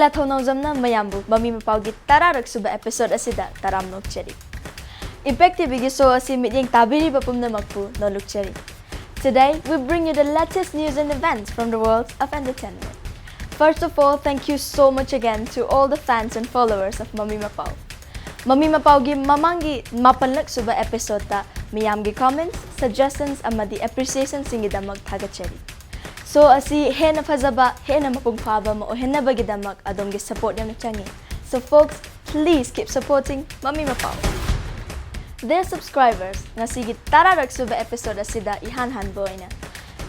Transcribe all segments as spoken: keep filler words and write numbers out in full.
ꯂꯥꯊꯧ ꯅꯥꯎꯖꯝꯅ ꯃꯌꯥꯝꯕꯨ ꯃꯃꯤ ꯃꯄꯥꯎꯒꯤ ꯇꯔꯥꯔꯛ ꯁꯨꯕ episode ꯑꯁꯤꯗ ꯇꯔꯥꯝꯅ ꯑꯣꯛꯆꯔꯤ꯫ Impact TVꯒꯤ show ꯑꯁꯤ ꯃꯤꯠꯌꯦꯡ ꯇꯥꯕꯤꯔꯤꯕ ꯄꯨꯝꯅꯃꯛꯄꯨ ꯅꯣꯜꯂꯨꯛꯆꯔꯤ꯫ Today, we bring you the latest news and events from the world of entertainment. First of all, thank you so much again to all the fans and followers of ꯃꯃꯤ ꯃꯄꯥꯎ꯫ ꯃꯃꯤ ꯃꯄꯥꯎꯒꯤ ꯃꯃꯥꯡꯒꯤ ꯃꯥꯄꯜꯂꯛ ꯁꯨꯕ episodeꯇ ꯃꯤꯌꯥꯝꯒꯤ comments, suggestions ꯑꯃꯗꯤ appreciationꯁꯤꯡꯒꯤꯗꯃꯛ ꯊꯥꯒꯠꯆꯔꯤ꯫ Show ꯑꯁꯤ ꯍꯦꯟꯅ ꯐꯖꯕ, ꯍꯦꯟꯅ ꯃꯄꯨꯡ ꯐꯥꯕ ꯑꯃ ꯑꯣꯏꯍꯟꯅꯕꯒꯤꯗꯃꯛ ꯑꯗꯣꯝꯒꯤ support ꯌꯥꯝꯅ ꯆꯪꯏ꯫ So folks, please keep supporting ꯃꯃꯤ ꯃꯄꯥꯎ꯫ Dear subscribers, ꯉꯁꯤꯒꯤ ꯇꯔꯥꯔꯛ ꯁꯨꯕ episode ꯑꯁꯤꯗ ꯏꯍꯥꯟ ꯍꯥꯟꯕ ꯑꯣꯏꯅ,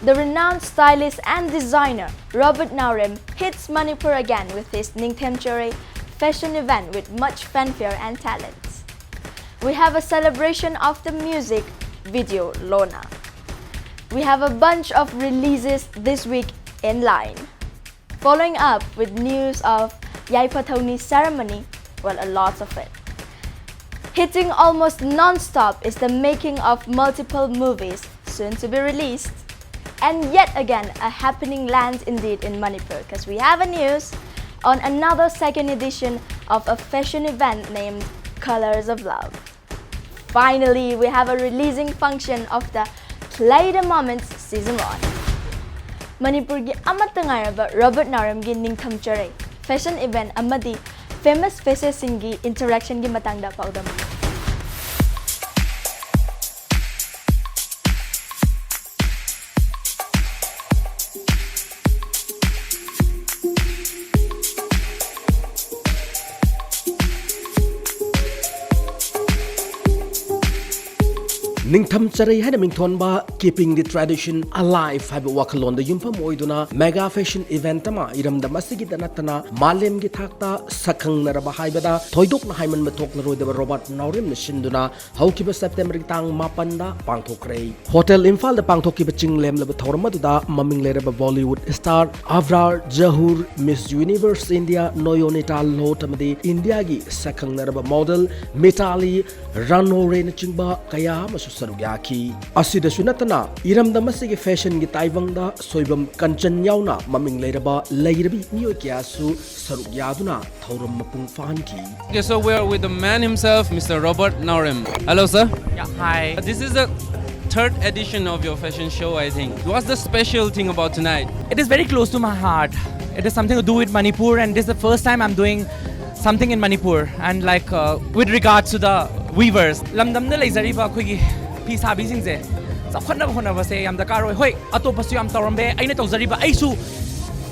the renowned stylist and designer Robert Naorem hits Manipur again with his Ningthemcharei fashion event with much fanfare and talents. We have a celebration of the music video Lona. We have a bunch of releases this week in line. Following up with news of Yaipathauni ceremony, well, a lot of it. Hitting almost non-stop is the making of multiple movies soon to be released. And yet again, a happening lands indeed in Manipur, because we have a news on another second edition of a fashion event named Colors of Love. Finally, we have a releasing function of the Play the Moments Season one. ꯃꯅꯤꯄꯨꯔꯒꯤ ꯑꯃꯠꯇ ꯉꯥꯏꯔꯕ Robert ꯅꯥꯎꯔꯦꯝꯒꯤ ꯅꯤꯡꯊꯝ ꯆꯔꯩ fashion event ꯑꯃꯗꯤ famous facesꯁꯤꯡꯒꯤ interactionꯒꯤ ꯃꯇꯥꯡꯗ ꯄꯥꯎꯗꯝ꯫ ꯅꯤꯡꯊꯝ ꯆꯔꯩ ꯍꯥꯏꯅ ꯃꯤꯡꯊꯣꯟꯕ Keeping the Tradition Alive ꯍꯥꯏꯕ ꯋꯥꯈꯜꯂꯣꯟꯗ ꯌꯨꯝꯐꯝ ꯑꯣꯏꯗꯨꯅ mega fashion event ꯑꯃ ꯏꯔꯝꯗꯝ ꯑꯁꯤꯒꯤꯗ ꯅꯠꯇꯅ ꯃꯥꯂꯦꯝꯒꯤ ꯊꯥꯛꯇ ꯁꯛꯈꯪꯅꯔꯕ ꯍꯥꯏꯕꯗ ꯊꯣꯏꯗꯣꯛꯅ ꯍꯥꯏꯃꯟꯕ ꯊꯣꯛꯂꯔꯣꯏꯗꯕ ꯔꯣꯕꯥꯔꯠ ꯅꯥꯎꯔꯦꯝꯅ ꯁꯤꯟꯗꯨꯅ ꯍꯧꯈꯤꯕ Septemberꯒꯤ ꯇꯥꯡ ꯃꯥꯄꯟꯗ ꯄꯥꯡꯊꯣꯛꯈ꯭ꯔꯦ꯫ Hotel ꯏꯝꯐꯥꯜꯗ ꯄꯥꯡꯊꯣꯛꯈꯤꯕ ꯆꯤꯡ ꯂꯦꯝꯂꯕ ꯊꯧꯔꯝ ꯑꯗꯨꯗ ꯃꯃꯤꯡ ꯂꯩꯔꯕ Bollywood star Abrar Jahur, Miss Universe India Noyonita Lhot ꯑꯃꯗꯤ ꯏꯟꯗꯤꯌꯥꯒꯤ ꯁꯛꯈꯪꯅꯔꯕ model Mitali Ranore ꯅꯆꯤꯡꯕ ꯀꯌꯥ ꯑꯃꯁꯨ ꯁꯔꯨꯛ ꯌꯥꯈꯤ꯫ ꯑꯁꯤꯗꯁꯨ ꯅꯠꯇꯅ ꯏꯔꯝꯗꯝ ꯑꯁꯤꯒꯤ ꯐꯦꯁꯟꯒꯤ ꯇꯥꯏꯕꯪꯗ ꯁꯣꯏꯕꯝ ꯀꯟꯆꯟ ꯌꯥꯎꯅ ꯃꯃꯤꯡ ꯂꯩꯔꯕ ꯂꯩꯔꯕꯤ ꯃꯤꯑꯣꯏ ꯀꯌꯥꯁꯨ ꯁꯔꯨꯛ ꯌꯥꯗꯨꯅ ꯊꯧꯔꯝ ꯃꯄꯨꯡ ꯐꯥꯍꯟꯈꯤ꯫ Okay, so we are with the man himself, Mister Robert Naorem. Hello, sir. Yeah, hi. This is the third edition of your fashion show, I think. What's the special thing about tonight? It is very close to my heart. It is something to do with Manipur, and this is the first time I'm doing something in Manipur. And like uh, with regards to the weavers, lamdamda ꯂꯩꯖꯔꯤꯕ ꯑꯩꯈꯣꯏꯒꯤ ꯐꯤ ꯁꯥꯕꯤꯁꯤꯡꯁꯦ ꯆꯥꯎꯈꯠꯅꯕ ꯍꯣꯠꯅꯕꯁꯦ ꯌꯥꯝ ꯗꯔꯀꯥꯔ ꯑꯣꯏ꯫ ꯍꯣꯏ, ꯑꯇꯣꯞꯄꯁꯨ ꯌꯥꯝ ꯇꯧꯔꯝꯕ ꯌꯥꯏ꯫ ꯑꯩꯅ ꯇꯧꯖꯔꯤꯕ, ꯑꯩꯁꯨ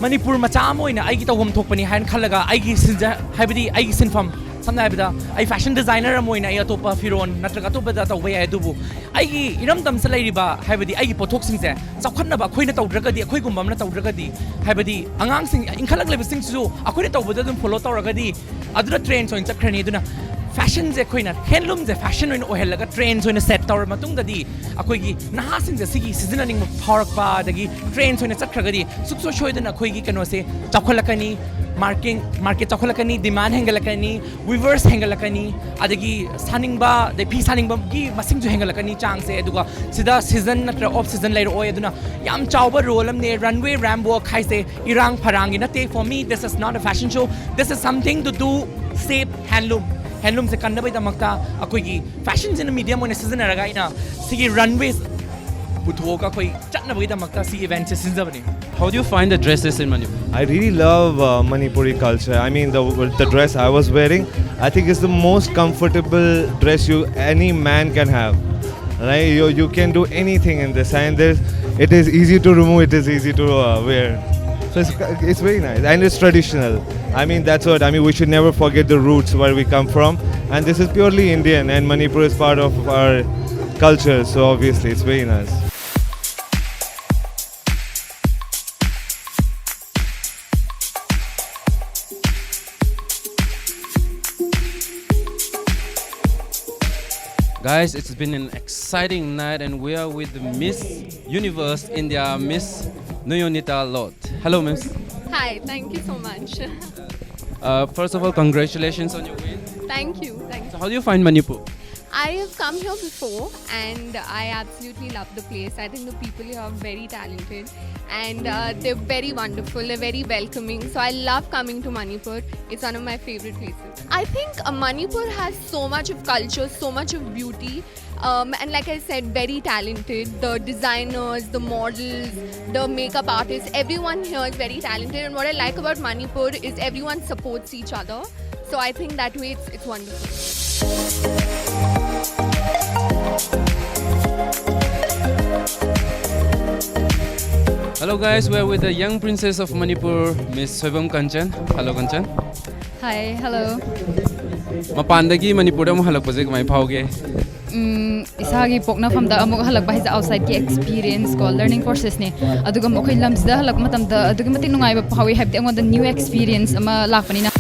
ꯃꯅꯤꯄꯨꯔ ꯃꯆꯥ ꯑꯃ ꯑꯣꯏꯅ ꯑꯩꯒꯤ ꯇꯧꯐꯝ ꯊꯣꯛꯄꯅꯤ ꯍꯥꯏꯅ ꯈꯜꯂꯒ, ꯑꯩꯒꯤ ꯁꯤꯟꯖ ꯍꯥꯏꯕꯗꯤ ꯑꯩꯒꯤ ꯁꯤꯟꯐꯝ, ꯁꯝꯅ ꯍꯥꯏꯔꯕꯗ ꯑꯩ ꯐꯦꯁꯟ ꯗꯤꯖꯥꯏꯅꯔ ꯑꯃ ꯑꯣꯏꯅ ꯑꯩ ꯑꯇꯣꯞꯄ ꯐꯤꯔꯣꯟ ꯅꯠꯇ꯭ꯔꯒ ꯑꯇꯣꯞꯄꯗ ꯇꯧꯕ ꯌꯥꯏ, ꯑꯗꯨꯕꯨ ꯑꯩꯒꯤ ꯏꯔꯝꯗꯝꯁꯤꯗ ꯂꯩꯔꯤꯕ, ꯍꯥꯏꯕꯗꯤ ꯑꯩꯒꯤ ꯄꯣꯠꯊꯣꯛꯁꯤꯡꯁꯦ ꯆꯥꯎꯈꯠꯅꯕ ꯑꯩꯈꯣꯏꯅ ꯇꯧꯗ꯭ꯔꯒꯗꯤ, ꯑꯩꯈꯣꯏꯒꯨꯝꯕ ꯑꯃꯅ ꯇꯧꯗ꯭ꯔꯒꯗꯤ, ꯍꯥꯏꯕꯗꯤ ꯑꯉꯥꯡꯁꯤꯡ ꯏꯟꯈꯠꯂꯛꯂꯤꯕꯁꯤꯡꯁꯤꯁꯨ ꯑꯩꯈꯣꯏꯅ ꯇꯧꯕꯗ ꯑꯗꯨꯝ ꯐꯣꯂꯣ ꯇꯧꯔꯒꯗꯤ, ꯑꯗꯨꯅ ꯇ꯭ꯔꯦꯟꯁ ꯑꯣꯏꯅ ꯆꯠꯈ꯭ꯔꯅꯤ꯫ ꯑꯗꯨꯅ ꯐꯦꯁꯟꯁꯦ ꯑꯩꯈꯣꯏꯅ, ꯍꯦꯟꯂꯨꯝꯁꯦ ꯐꯦꯁꯟ ꯑꯣꯏꯅ ꯑꯣꯏꯍꯜꯂꯒ, ꯇ꯭ꯔꯦꯟꯁ ꯑꯣꯏꯅ ꯁꯦꯠ ꯇꯧꯔ ꯃꯇꯨꯡꯗꯗꯤ, ꯑꯩꯈꯣꯏꯒꯤ ꯅꯍꯥꯁꯤꯡꯁꯦ ꯁꯤꯒꯤ ꯁꯤꯖꯤꯟꯅꯅꯤꯡꯕ ꯐꯥꯎꯔꯛꯄ, ꯑꯗꯒꯤ ꯇ꯭ꯔꯦꯟꯁ ꯑꯣꯏꯅ ꯆꯠꯈ꯭ꯔꯒꯗꯤ, ꯁꯨꯡꯁꯣꯏ ꯁꯣꯏꯗꯅ ꯑꯩꯈꯣꯏꯒꯤ ꯀꯩꯅꯣꯁꯦ ꯆꯥꯎꯈꯠꯂꯛꯀꯅꯤ, ꯃꯥꯔꯀꯦꯠ ꯃꯥꯔꯀꯦꯠ ꯆꯥꯎꯈꯠꯂꯛꯀꯅꯤ, ꯗꯤꯃꯥꯟ ꯍꯦꯟꯒꯠꯂꯛꯀꯅꯤ, ꯋꯤꯚꯔꯁ ꯍꯦꯟꯒꯠꯂꯛꯀꯅꯤ, ꯑꯗꯒꯤ ꯁꯥꯅꯤꯡꯕ, ꯑꯗꯩ ꯐꯤ ꯁꯥꯅꯤꯡꯕꯒꯤ ꯃꯁꯤꯡꯁꯨ ꯍꯦꯟꯒꯠꯂꯛꯀꯅꯤ ꯆꯥꯡꯁꯦ꯫ ꯑꯗꯨꯒ ꯁꯤꯗ ꯁꯤꯖꯟ ꯅꯠꯇ꯭ꯔꯒ ꯑꯣꯐ ꯁꯤꯖꯟ ꯂꯩꯔꯛꯑꯣꯏ꯫ ꯑꯗꯨꯅ ꯌꯥꯝ ꯆꯥꯎꯕ ꯔꯣꯜ ꯑꯃꯅꯦ ꯔꯟꯋꯦ ꯔꯦꯝꯞ ꯋꯣꯛ ꯍꯥꯏꯁꯦ꯫ ꯏꯔꯥꯡ ꯐꯔꯥꯡꯒꯤ ꯅꯠꯇꯦ꯫ For me, this is not a fashion show. This is something to do, save handloom. ꯍꯦꯟꯂꯨꯝꯁꯦ ꯀꯟꯅꯕꯒꯤꯗꯃꯛꯇ ꯑꯩꯈꯣꯏꯒꯤ ꯐꯦꯁꯟꯁꯤꯅ ꯃꯤꯗꯤꯌꯝ ꯑꯣꯏꯅ ꯁꯤꯖꯤꯟꯅꯔꯒ ꯑꯩꯅ ꯁꯤꯒꯤ ꯔꯟꯋꯦ ꯄꯨꯊꯣꯛꯑꯒ ꯑꯩꯈꯣꯏ ꯆꯠꯅꯕꯒꯤꯗꯃꯛꯇ ꯁꯤ ꯏꯚꯦꯟꯠꯁꯦ ꯁꯤꯟꯖꯕꯅꯤ꯫ How do you find the dresses in Manipur? I really love uh, Manipuri culture. I mean, the the dress I was wearing, I think it's the most comfortable dress you any man can have. Right? You you can do anything in this, and there's it is easy to remove. It is easy to uh, wear. So it's it's very nice, and it's traditional. I mean, that's what I mean. We should never forget the roots where we come from, and this is purely Indian, and Manipur is part of our culture. So obviously, it's very nice. Guys, it's been an exciting night, and we are with the Miss Universe India, Miss Nuyonita Lord. Hello, Miss. Hi, thank you so much. Uh, first of all, congratulations on your win. Thank you. Thank you. So how do you find Manipur? I have come here before and I absolutely love the place. I think the people here are very talented and uh, they're very wonderful, they're very welcoming. So I love coming to Manipur. It's one of my favorite places. I think uh, Manipur has so much of culture, so much of beauty. Um, and like I said, very talented. The designers, the models, the makeup artists, everyone here is very talented. And what I like about Manipur is everyone supports each other. So I think that way it's, it's wonderful. Hello guys, we're with the young princess of Manipur, Miss Soibam Kanchan. Hello Kanchan. Hi, hello. ꯃꯄꯥꯟꯗꯒꯤ ꯃꯅꯤꯄꯨꯔꯗ ꯑꯃꯨꯛ ꯍꯜꯂꯛꯄꯁꯦ ꯀꯃꯥꯏꯅ ꯐꯥꯎꯒꯦ? ꯎꯝ, ꯏꯁꯥꯒꯤ ꯄꯣꯛꯅꯐꯝꯗ ꯑꯃꯨꯛ ꯍꯜꯂꯛꯄ ꯍꯥꯏꯁꯦ outside ꯀꯤ experience ꯀꯣ, learning process ꯅꯦ꯫ ꯑꯗꯨꯒ ꯑꯃꯨꯛ ꯑꯩꯈꯣꯏ ꯂꯝꯁꯤꯗ ꯍꯜꯂꯛꯄ ꯃꯇꯝꯗ ꯑꯗꯨꯛꯀꯤ ꯃꯇꯤꯛ ꯅꯨꯡꯉꯥꯏꯕ ꯐꯥꯎꯏ, ꯍꯥꯏꯕꯗꯤ ꯑꯩꯉꯣꯟꯗ new experience ꯑꯃ ꯂꯥꯛꯄꯅꯤꯅ꯫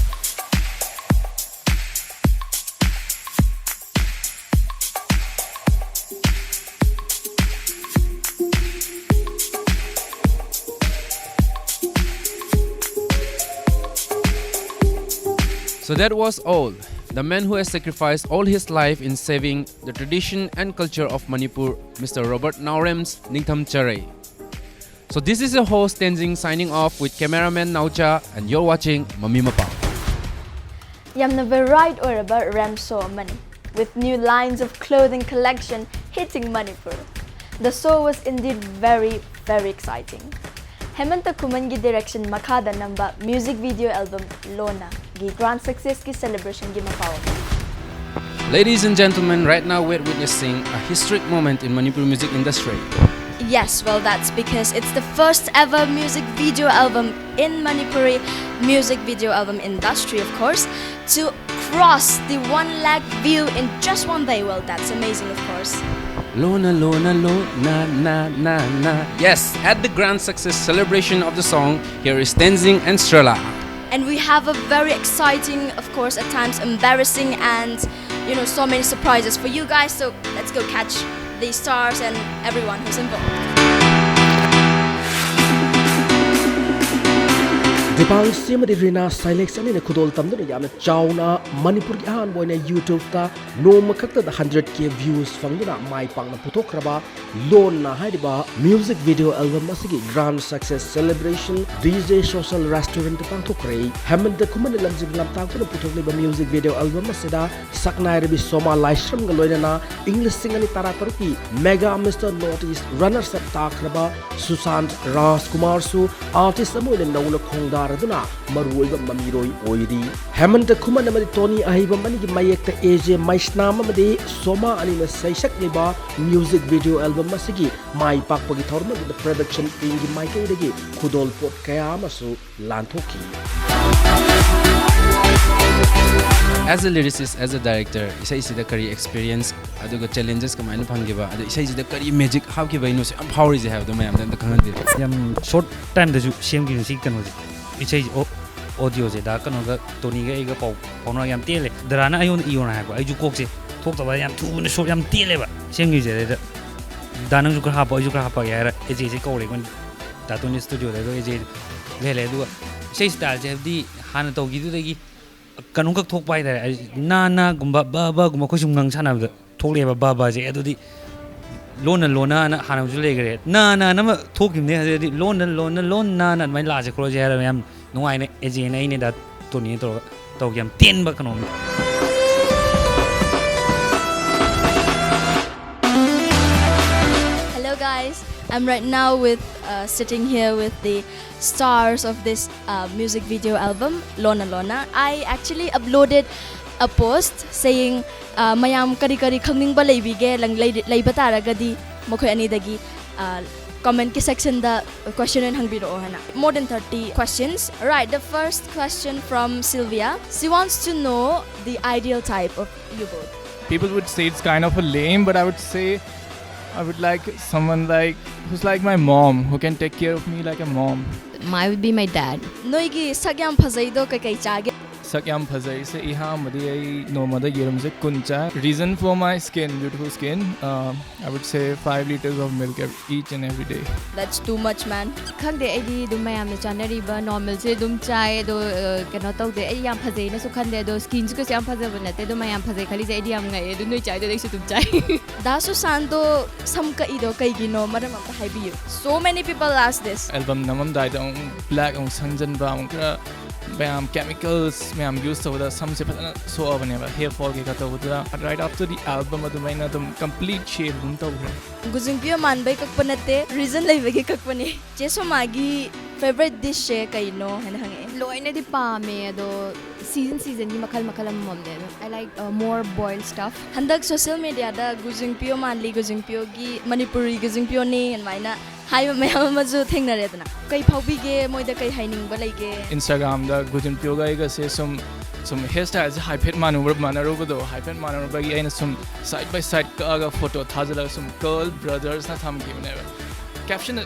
So that was all. The man who has sacrificed all his life in saving the tradition and culture of Manipur, Mister Robert Naorem's Ningtham Charai. So this is your host Tenzing signing off with cameraman Naocha, and you're watching Mami Mapa. ꯌꯥꯝꯅ varied ꯑꯣꯏꯔꯕ ramp show ꯑꯃꯅꯤ, with new lines of clothing collection hitting Manipur. The show was indeed very, very exciting. ꯍꯦꯃꯟꯇ ꯈꯨꯃꯟꯒꯤ direction ꯃꯈꯥꯗ ꯅꯝꯕ music video album ꯂꯣꯅꯥꯒꯤ grand success ꯀꯤ celebration ꯒꯤ ꯃꯄꯥꯎ ꯑꯃ꯫ Ladies and gentlemen, right now we're witnessing a historic moment in Manipur music industry. Yes, well, that's because it's the first ever music video album in Manipuri music video album industry, of course, to cross the one lakh view in just one day. Well, that's amazing, of course. Lona, Lona, Lona, na, na, na. Yes, at the grand success celebration of the song, here is Tenzing and Strela. And we have a very exciting, of course, at times embarrassing, and you know, so many surprises for you guys. So let's go catch the stars and everyone who's involved. ꯀ꯭ꯔꯤꯄꯥꯡꯁꯤ ꯑꯃꯗꯤ ꯔꯤꯅꯥ ꯁꯥꯏꯂꯦꯛꯁ ꯑꯅꯤꯅ ꯈꯨꯗꯣꯜ ꯇꯝꯗꯨꯅ ꯌꯥꯝꯅ ꯆꯥꯎꯅ ꯃꯅꯤꯄꯨꯔꯒꯤ ꯑꯍꯥꯟꯕ ꯑꯣꯏꯅ YouTube-ꯇ ꯅꯣꯡꯃ ꯈꯛꯇꯗ hundred K views ꯐꯪꯗꯨꯅ ꯃꯥꯏ ꯄꯥꯛꯅ ꯄꯨꯊꯣꯛꯈ꯭ꯔꯕ ꯂꯣꯟꯅ ꯍꯥꯏꯔꯤꯕ music video album ꯑꯁꯤꯒꯤ grand success celebration D J Social Restaurant-ꯇ ꯄꯥꯡꯊꯣꯛꯈ꯭ꯔꯦ꯫ ꯍꯦꯃꯟꯇ ꯈꯨꯃꯟꯅ ꯂꯝꯖꯤꯡ ꯂꯝꯇꯥꯛꯇꯨꯅ ꯄꯨꯊꯣꯛꯂꯤꯕ music video album ꯑꯁꯤꯗ ꯁꯛꯅꯥꯏꯔꯕꯤ ꯁꯣꯃꯥ ꯂꯥꯏꯁ꯭ꯔꯝꯒ ꯂꯣꯏꯅꯅ ꯏꯪ ꯂꯤꯁꯤꯡ ꯑꯅꯤ ꯇꯔꯥꯇꯔꯨꯛꯀꯤ Mega Mister North East runners up ꯇꯥꯈ꯭ꯔꯕ ꯁꯨꯁꯥꯟꯠ ꯔꯥꯖꯀꯨꯃꯥꯔꯁꯨ artist ꯑꯃ ꯑꯣꯏꯅ ꯅꯧꯅ ꯈꯣꯡꯗꯥꯔꯗꯨꯅ ꯃꯔꯨꯑꯣꯏꯕ ꯃꯃꯤꯔꯣꯏ ꯑꯣꯏꯔꯤ꯫ ꯍꯦꯃꯟꯇ ꯈꯨꯃꯟ ꯑꯃꯗꯤ ꯇꯣꯅꯤ ꯑꯍꯩꯕꯝ ꯑꯅꯤꯒꯤ ꯃꯌꯦꯛꯇ A J ꯃꯩꯁꯅꯥꯝ ꯑꯃꯗꯤ ꯁꯣꯃꯥ ꯑꯅꯤꯅ ꯁꯩꯁꯛꯂꯤꯕ music video album ꯑꯁꯤꯒꯤ ꯃꯥꯏ ꯄꯥꯛꯄꯒꯤ ꯊꯧꯔꯝ ꯑꯗꯨꯗ production team-ꯒꯤ ꯃꯥꯏꯀꯩꯗꯒꯤ ꯈꯨꯗꯣꯜꯄꯣꯠ ꯀꯌꯥ ꯑꯃꯁꯨ ꯂꯥꯟꯊꯣꯛꯈꯤ꯫ As a lyricist, as a director, ꯏꯁꯩꯁꯤꯗ ꯀꯔꯤ experience ꯑꯗꯨꯒ challenges ꯀꯃꯥꯏꯅ ꯐꯪꯈꯤꯕ, ꯑꯗ ꯏꯁꯩꯁꯤꯗ ꯀꯔꯤ magic ꯍꯥꯞꯈꯤꯕꯩꯅꯣ ꯁꯤ ꯌꯥꯝ ꯐꯥꯎꯔꯤꯁꯦ ꯍꯥꯏꯕꯗꯣ ꯃꯌꯥꯝꯗ ꯑꯝꯇ ꯈꯪꯍꯟꯕꯤꯔꯣ꯫ ꯌꯥꯝ short time-ꯗꯁꯨ ꯁꯦꯝꯈꯤꯕ ꯁꯤ ꯀꯩꯅꯣꯁꯦ, ꯏꯁꯩꯁꯦ, ꯑꯣ, audio-ꯁꯦ꯫ ꯗꯥ ꯀꯩꯅꯣꯒ, ꯇꯣꯅꯤꯒ ꯑꯩꯒ ꯄꯥꯎ ꯐꯥꯎꯅꯔꯒ ꯌꯥꯝ ꯇꯦꯜꯂꯦ꯫ ꯗꯔꯥꯅ ꯑꯩꯉꯣꯟꯗ ꯏꯌꯣꯅ ꯍꯥꯏꯔꯛꯄ, ꯑꯩꯁꯨ ꯀꯣꯛꯁꯦ ꯊꯣꯛꯇꯕ ꯌꯥꯝ ꯊꯨꯕꯅ short ꯌꯥꯝ ꯇꯦꯜꯂꯦꯕ ꯁꯦꯝꯈꯤꯕꯁꯦ꯫ ꯑꯗꯩꯗ ꯗꯥ ꯅꯪꯁꯨ ꯈꯔ ꯍꯥꯞꯄꯣ, ꯑꯩꯁꯨ ꯈꯔ ꯍꯥꯞꯄꯛꯑꯒꯦ ꯍꯥꯏꯔ ꯑꯦ ꯖꯦꯁꯦ ꯀꯧꯔꯦ ꯑꯩꯈꯣꯏꯅ꯫ ꯗꯥ ꯇꯣꯅꯤ studio-ꯗ ꯑꯗꯣ ꯑꯦ ꯖꯦ ꯂꯩꯍꯜꯂꯦ꯫ ꯑꯗꯨꯒ ꯏꯁꯩ style-ꯁꯦ ꯍꯥꯏꯕꯗꯤ ꯍꯥꯟꯅ ꯇꯧꯈꯤꯗꯨꯗꯒꯤ ꯀꯩꯅꯣꯝꯈꯛ ꯊꯣꯛꯄ ꯍꯥꯏꯇꯥꯔꯦ꯫ ꯑꯩ ꯅꯥ ꯅꯥꯒꯨꯝꯕ ꯕ ꯕꯒꯨꯝꯕ ꯑꯩꯈꯣꯏ ꯁꯨꯝ ꯉꯪ ꯁꯥꯟꯅꯕꯗ ꯊꯣꯛꯂꯛꯑꯦꯕ ꯕ ꯕꯁꯦ꯫ ꯑꯗꯨꯗꯤ ꯂꯣꯟꯅ ꯂꯣꯟꯅꯅ ꯍꯥꯟꯅ ꯑꯃꯁꯨ ꯂꯩꯈ꯭ꯔꯦ, ꯅꯥ ꯅꯥꯅ ꯑꯃ ꯊꯣꯛꯈꯤꯕꯅꯦ꯫ ꯑꯗꯨꯗꯤ ꯂꯣꯟꯅ ꯂꯣꯟꯅ ꯂꯣꯟ ꯅꯥꯅ ꯑꯗꯨꯃꯥꯏꯅ ꯂꯥꯛꯑꯁꯦ ꯈꯣꯠꯂꯁꯦ ꯍꯥꯏꯔꯒ ꯌꯥꯝ ꯅꯨꯡꯉꯥꯏꯅ ꯑꯦ ꯖꯦꯅ ꯑꯩꯅꯦ ꯗꯥ ꯇꯣꯅꯤꯅ ꯇꯧꯔꯒ ꯇꯧꯒꯦ꯫ ꯌꯥꯝ ꯇꯦꯟꯕ ꯀꯩꯅꯣꯝꯅꯤ꯫ Hello guys, I'm right now with uh, sitting here with the stars of this uh, music video album, Lona Lona. I actually uploaded a post saying uh, ꯃꯌꯥꯝ ꯀꯔꯤ ꯀꯔꯤ ꯈꯪꯅꯤꯡꯕ ꯂꯩꯕꯤꯒꯦ, ꯂꯪ- ꯂꯩ- ꯂꯩꯕ ꯇꯥꯔꯒꯗꯤ ꯃꯈꯣꯏ ꯑꯅꯤꯗꯒꯤ uh, comment-ꯀꯤ section-ꯗ question ꯑꯣꯏꯅ ꯍꯪꯕꯤꯔꯛꯑꯣ ꯍꯥꯏꯅ꯫ More than thirty questions. Right, the first question from Sylvia. She wants to know the ideal type of you both. People would say it's kind of a lame, but I would say I would like someone like who's like my mom, who can take care of me like a mom. Mine would be my dad. ꯅꯣꯏꯒꯤ ꯁꯛ ꯌꯥꯝ ꯐꯖꯩꯗꯣ ꯀꯩꯀꯩ ꯆꯥꯒꯦ? ꯁꯛ ꯌꯥꯝ ꯐꯖꯩꯁꯦ ꯑꯍꯥꯟꯕꯗꯤ ꯑꯩ ꯅꯣꯡꯃꯗ ꯌꯦꯔꯨꯝꯁꯦ ꯀꯨꯟ ꯆꯥꯏ. Reason for my skin, beautiful skin, uh, I would say five liters of milk ev- each and every day. That's too much, man. ꯈꯪꯗꯦ, ꯑꯩꯗꯤ ꯑꯗꯨꯝ ꯃꯌꯥꯝꯅ ꯆꯥꯅꯔꯤꯕ normalꯁꯦ ꯑꯗꯨꯝ ꯆꯥꯏ ꯑꯗꯣ ꯑ, ꯀꯩꯅꯣ ꯇꯧꯗꯦ. ꯑꯩ ꯌꯥꯝ ꯐꯖꯩꯅꯁꯨ ꯈꯟꯗꯦ ꯑꯗꯣ skinꯁꯨ ꯀꯩꯁꯨ ꯌꯥꯝ ꯐꯖꯕ ꯅꯠꯇꯦ. ꯑꯗꯣ ꯃꯌꯥꯝ ꯐꯖꯩ ꯈꯜꯂꯤꯁꯦ ꯑꯩꯗꯤ ꯌꯥꯝ ꯉꯛꯑꯦ. ꯑꯗꯨ ꯅꯣꯏ ꯆꯥꯏꯗꯣ ꯑꯩꯁꯨ ꯑꯗꯨꯝ ꯆꯥꯏ. ꯗꯥ ꯁꯨꯁꯥꯟꯇꯣ ꯁꯝ ꯀꯛꯏꯗꯣ ꯀꯩꯒꯤꯅꯣ? ꯃꯔꯝ ꯑꯝꯇ ꯍꯥꯏꯕꯤꯌꯨ. So many people ask this. Album ꯅꯝꯃꯝꯗꯥꯏꯗ ꯑꯃꯨꯛ black ꯑꯃꯨꯛ ꯁꯪꯖꯟꯕ, ꯑꯃꯨꯛ ꯈꯔ ꯃꯌꯥꯝ chemicals ꯃꯌꯥꯝ use ꯇꯧꯕꯗ ꯁꯝꯁꯦ ꯐꯖꯅ ꯁꯣꯛꯑꯕꯅꯦꯕ, hair fall ꯀꯩꯀꯥ ꯇꯧꯕꯗꯨꯗ. Right after the album ꯑꯗꯨꯃꯥꯏꯅ ꯑꯗꯨꯝ complete shave ꯑꯗꯨꯝ ꯇꯧꯈ꯭ꯔꯦ. ꯒꯨꯖꯨꯡꯄꯤꯌꯣ ꯃꯥꯟꯕꯩ ꯀꯛꯄ ꯅꯠꯇꯦ, reason ꯂꯩꯕꯒꯤ ꯀꯛꯄꯅꯦ. ꯆꯦ ꯁꯣꯃꯥꯒꯤ favorite dishꯁꯦ ꯀꯩꯅꯣ ꯍꯥꯏꯅ ꯍꯪꯉꯛꯑꯦ. ꯂꯣꯏꯅꯗꯤ ꯄꯥꯝꯃꯦ ꯑꯗꯣ season seasonꯒꯤ ꯃꯈꯜ ꯃꯈꯜ ꯑꯃꯃꯝꯅꯦ. ꯑꯗꯣ I like uh, more boiled stuff. ꯍꯟꯗꯛ social mediaꯗ ꯒꯨꯖꯨꯡꯄꯤꯌꯣ ꯃꯥꯟꯂꯤ, ꯒꯨꯖꯨꯡꯄꯤꯌꯣꯒꯤ ꯃꯅꯤꯄꯨꯔꯤ ꯒꯨꯖꯨꯡꯄꯤꯌꯣꯅꯤ ꯑꯗꯨꯃꯥꯏꯅ ꯍꯥꯏꯕ ꯃꯌꯥꯝ ꯑꯃꯁꯨ ꯊꯦꯡꯅꯔꯦꯗꯅ. ꯀꯩ ꯐꯥꯎꯕꯤꯒꯦ? ꯃꯣꯏꯗ ꯀꯩ ꯍꯥꯏꯅꯤꯡꯕ ꯂꯩꯒꯦ? Instagramꯗ ꯒꯨꯖꯨꯟꯄꯤꯌꯣꯒ ꯑꯩꯒꯁꯦ ꯁꯨꯝ ꯁꯨꯝ hair styleꯁꯦ ꯍꯥꯏꯐꯦꯠ ꯃꯥꯟꯅꯔꯨ ꯃꯥꯟꯅꯔꯨꯕꯗꯣ ꯍꯥꯏꯐꯦꯠ ꯃꯥꯟꯅꯔꯨꯕꯒꯤ ꯑꯩꯅ ꯁꯨꯝ side by side ꯀꯛꯑꯒ photo ꯊꯥꯖꯤꯜꯂꯒ ꯁꯨꯝ Curl Brothersꯅ ꯊꯝꯈꯤꯕꯅꯦꯕ. Caption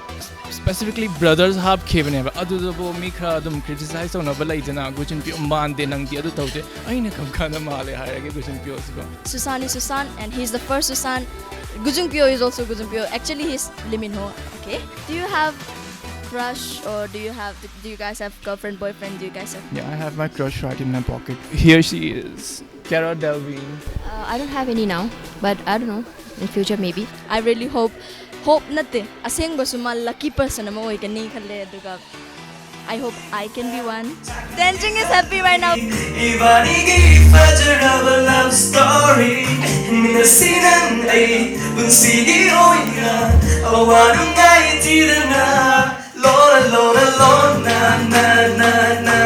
specifically brothers ꯍꯥꯞꯈꯤꯕꯅꯦꯕ. ꯑꯗꯨꯗꯕꯨ ꯃꯤ ꯈꯔ ꯑꯗꯨꯝ criticize ꯇꯧꯅꯕ ꯂꯩꯗꯅ, ꯒꯨꯖꯨꯟꯄꯤꯌꯣ ꯃꯥꯟꯗꯦ ꯅꯪꯗꯤ, ꯑꯗꯨ ꯇꯧꯗꯦ. ꯑꯩꯅ ꯀꯔꯝ ꯀꯥꯟꯗ ꯃꯥꯜꯂꯦ ꯍꯥꯏꯔꯒꯦ ꯒꯨꯖꯨꯟꯄꯤꯌꯣꯁꯤꯕꯣ? Susan is Susan and he's the first Susan. Gujungpyo is also Gujungpyo. Actually, he's Lee Min Ho. Okay. Do you have crush or do you have do you guys have girlfriend, boyfriend? Do you guys have? Yeah, I have my crush right in my pocket. Here she is, Cara Delevingne. Uh, I don't have any now, but I don't know. In future, maybe. I really hope. Hope ꯅꯠꯇꯦ, ꯑꯁꯦꯡꯕꯁꯨ ꯃꯥ lucky person ꯑꯃ ꯑꯣꯏꯒꯅꯤ ꯈꯜꯂꯦ. ꯑꯗꯨꯒ I hope I can be one. Tenjing is happy right now. ꯏꯕꯥꯅꯤꯒꯤ ꯐꯖꯔꯕ love story. ꯃꯤꯅꯁꯤ ꯅꯪ ꯑꯩ ꯄꯨꯟꯁꯤꯒꯤ ꯑꯣꯏꯅ ꯑꯋꯥ ꯅꯨꯡꯉꯥꯏ ꯊꯤꯗꯅ ꯂꯣꯟꯅ ꯂꯣꯟꯅ ꯂꯣꯟꯅ ꯅ ꯅ ꯅ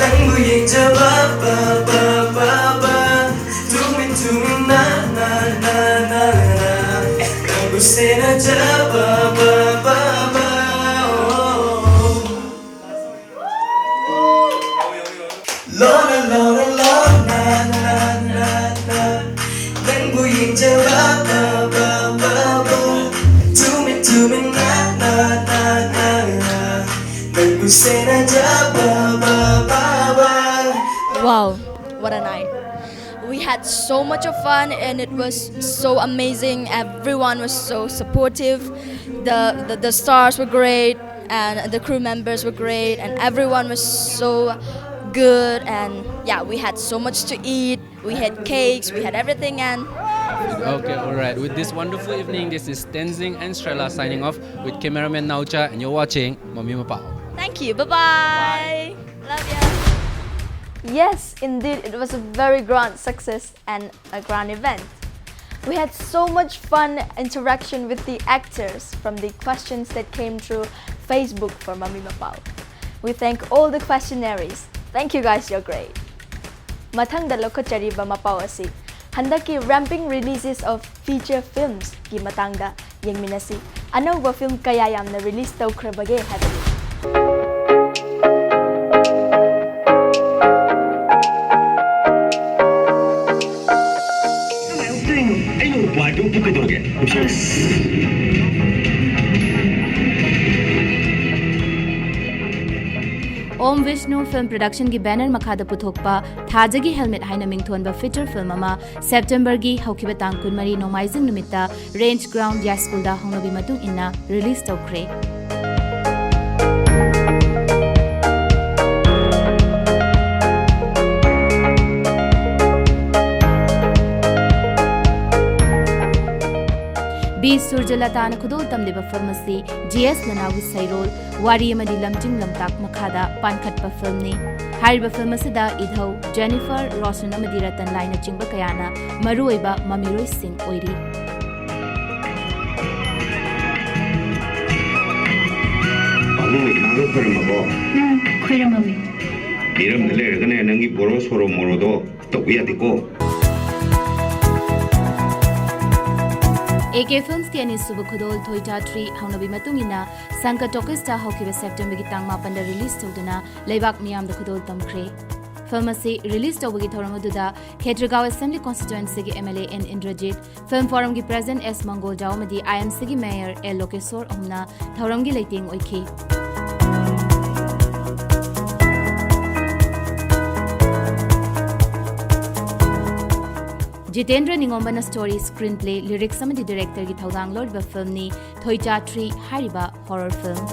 ꯅꯪꯕꯨ ꯌꯦꯡꯖꯕ ꯕ ꯕ ꯕ ꯕ ꯇꯨꯃꯤꯟ ꯇꯨꯃꯤꯟꯅ ꯅ ꯅ ꯅ ꯅ ꯅꯪꯕꯨ ꯁꯦꯟꯅꯖꯕ ꯕ ꯕ ꯕ ꯂꯣꯟꯅ ꯂꯣꯟꯅ ꯂꯣꯟꯅ ꯅ ꯅ ꯅ ꯅꯪꯕꯨ ꯌꯦꯡꯖꯕ ꯕ ꯕ ꯕ ꯕ ꯇꯨꯃꯤꯟ ꯇꯨꯃꯤꯟꯅ ꯅ ꯅ ꯅ ꯅ ꯅꯪꯕꯨ ꯁꯦꯟꯅꯖꯕ ꯕ ꯕ ꯕ Wow, what a night. We had so much of fun and it was so amazing. Everyone was so supportive. The, the, the stars were great and the crew members were great and everyone was so good and yeah, we had so much to eat. We had cakes, we had everything and Okay, all right. With this wonderful evening, this is Tenzing and Strela signing off with cameraman Naucha, and you're watching Mami Mapao. Thank you. Bye-bye. Love you. Yes, indeed, it was a very grand success and a grand event. We had so much fun interaction with the actors from the questions that came through Facebook for Mami Mapao. We thank all the questionnaires. Thank you guys, you're great. ꯃꯊꯪꯗ ꯂꯧꯈꯠꯆꯔꯤꯕ ꯃꯄꯥꯎ ꯑꯁꯤ ꯍꯟꯗꯛꯀꯤ ramping releases of feature filmsꯀꯤ ꯃꯇꯥꯡꯗ ꯌꯦꯡꯃꯤꯟꯅꯁꯤ꯫ ꯑꯅꯧꯕ film ꯀꯌꯥ ꯌꯥꯝꯅ release ꯇꯧꯈ꯭ꯔꯕꯒꯦ ꯍꯥꯏꯕꯗꯨ꯫ ꯀꯃꯥꯏꯅ ꯇꯧꯔꯤꯅꯣ? ꯑꯩꯅ ꯎꯄꯥꯏꯗꯣ ꯎꯞꯄꯨ ꯀꯩꯗꯧꯔꯒꯦ? Om Vishnu Film Productionꯒꯤ banner ꯃꯈꯥꯗ ꯄꯨꯊꯣꯛꯄ ꯊꯥꯖꯒꯤ Helmet ꯍꯥꯏꯅ ꯃꯤꯡꯊꯣꯟꯕ feature film ꯑꯃ Septemberꯒꯤ ꯍꯧꯈꯤꯕ ꯇꯥꯡ ꯀꯨꯟꯃꯔꯤ ꯅꯣꯡꯃꯥꯏꯖꯤꯡ ꯅꯨꯃꯤꯠꯇ Range Ground ꯌꯥꯏꯁ꯭ꯀꯨꯜꯗ ꯍꯧꯅꯕꯤ ꯃꯇꯨꯡ ꯏꯟꯅ release ꯇꯧꯈ꯭ꯔꯦ꯫ ꯕꯤ ꯁꯨꯔꯖꯂꯇꯥꯅ ꯈꯨꯗꯣꯜ ꯇꯝꯂꯤꯕ film ꯑꯁꯤ ꯖꯤ ꯑꯦꯁ ꯂꯅꯥꯎꯒꯤ ꯁꯩꯔꯣꯜ, ꯋꯥꯔꯤ ꯑꯃꯗꯤ ꯂꯝꯖꯤꯡ ꯂꯝꯇꯥꯛ ꯃꯈꯥꯗ ꯄꯥꯟꯈꯠꯄ filmꯅꯤ꯫ ꯍꯥꯏꯔꯤꯕ film ꯑꯁꯤꯗ ꯏꯙꯧ, ꯖꯦꯅꯤꯐꯔ, ꯔꯣꯁꯟ ꯑꯃꯗꯤ ꯔꯇꯟ ꯂꯥꯏꯅꯆꯤꯡꯕ ꯀꯌꯥꯅ ꯃꯔꯨꯑꯣꯏꯕ ꯃꯃꯤꯔꯣꯏꯁꯤꯡ ꯑꯣꯏꯔꯤ꯫ ꯄꯥꯕꯨꯡꯅ ꯏꯃꯥꯒ ꯈꯣꯏꯔꯝꯃꯕꯣ? ꯎꯝ, ꯈꯣꯏꯔꯝꯃꯝꯃꯤ꯫ ꯃꯤꯔꯝꯗ ꯂꯩꯔꯒꯅꯦ ꯅꯪꯒꯤ ꯕꯣꯔꯣ ꯁꯣꯔꯣ ꯃꯣꯔꯣꯗꯣ ꯇꯧꯕ ꯌꯥꯗꯦꯀꯣ꯫ ꯑꯦ ꯀꯦ Filmsꯀꯤ ꯑꯅꯤꯁꯨꯕ ꯈꯨꯗꯣꯜ ꯊꯣꯏꯇꯥ ꯊ꯭ꯔꯤ ꯍꯧꯅꯕꯤ ꯃꯇꯨꯡ ꯏꯟꯅ ꯁꯪꯀ Talkiesꯇ ꯍꯧꯈꯤꯕ Septemberꯒꯤ ꯇꯥꯡ ꯃꯥꯄꯟꯗ release ꯇꯧꯗꯨꯅ ꯂꯩꯕꯥꯛ ꯃꯤꯌꯥꯝꯗ ꯈꯨꯗꯣꯜ ꯇꯝꯈ꯭ꯔꯦ꯫ Film ꯑꯁꯤ release ꯇꯧꯕꯒꯤ ꯊꯧꯔꯝ ꯑꯗꯨꯗ ꯈꯦꯇ꯭ꯔꯤꯒꯥꯎ Assembly Constituencyꯒꯤ M L A N Indrajit, Film Forumꯒꯤ President S ꯃꯪꯒꯣꯜꯖꯥꯎ ꯑꯃꯗꯤ I M Cꯒꯤ Mayor L ꯂꯣꯀꯦꯁꯣꯔ ꯑꯍꯨꯝꯅ ꯊꯧꯔꯝꯒꯤ ꯂꯩꯇꯦꯡ ꯑꯣꯏꯈꯤ꯫ ꯖꯤꯇꯦꯟꯗ꯭ꯔ ꯅꯤꯉꯣꯝꯕꯅ story, screenplay, lyrics ꯑꯃꯗꯤ directorꯒꯤ ꯊꯧꯗꯥꯡ ꯂꯧꯔꯤꯕ filmꯅꯤ ꯊꯣꯏꯆꯥ three ꯍꯥꯏꯔꯤꯕ horror film꯫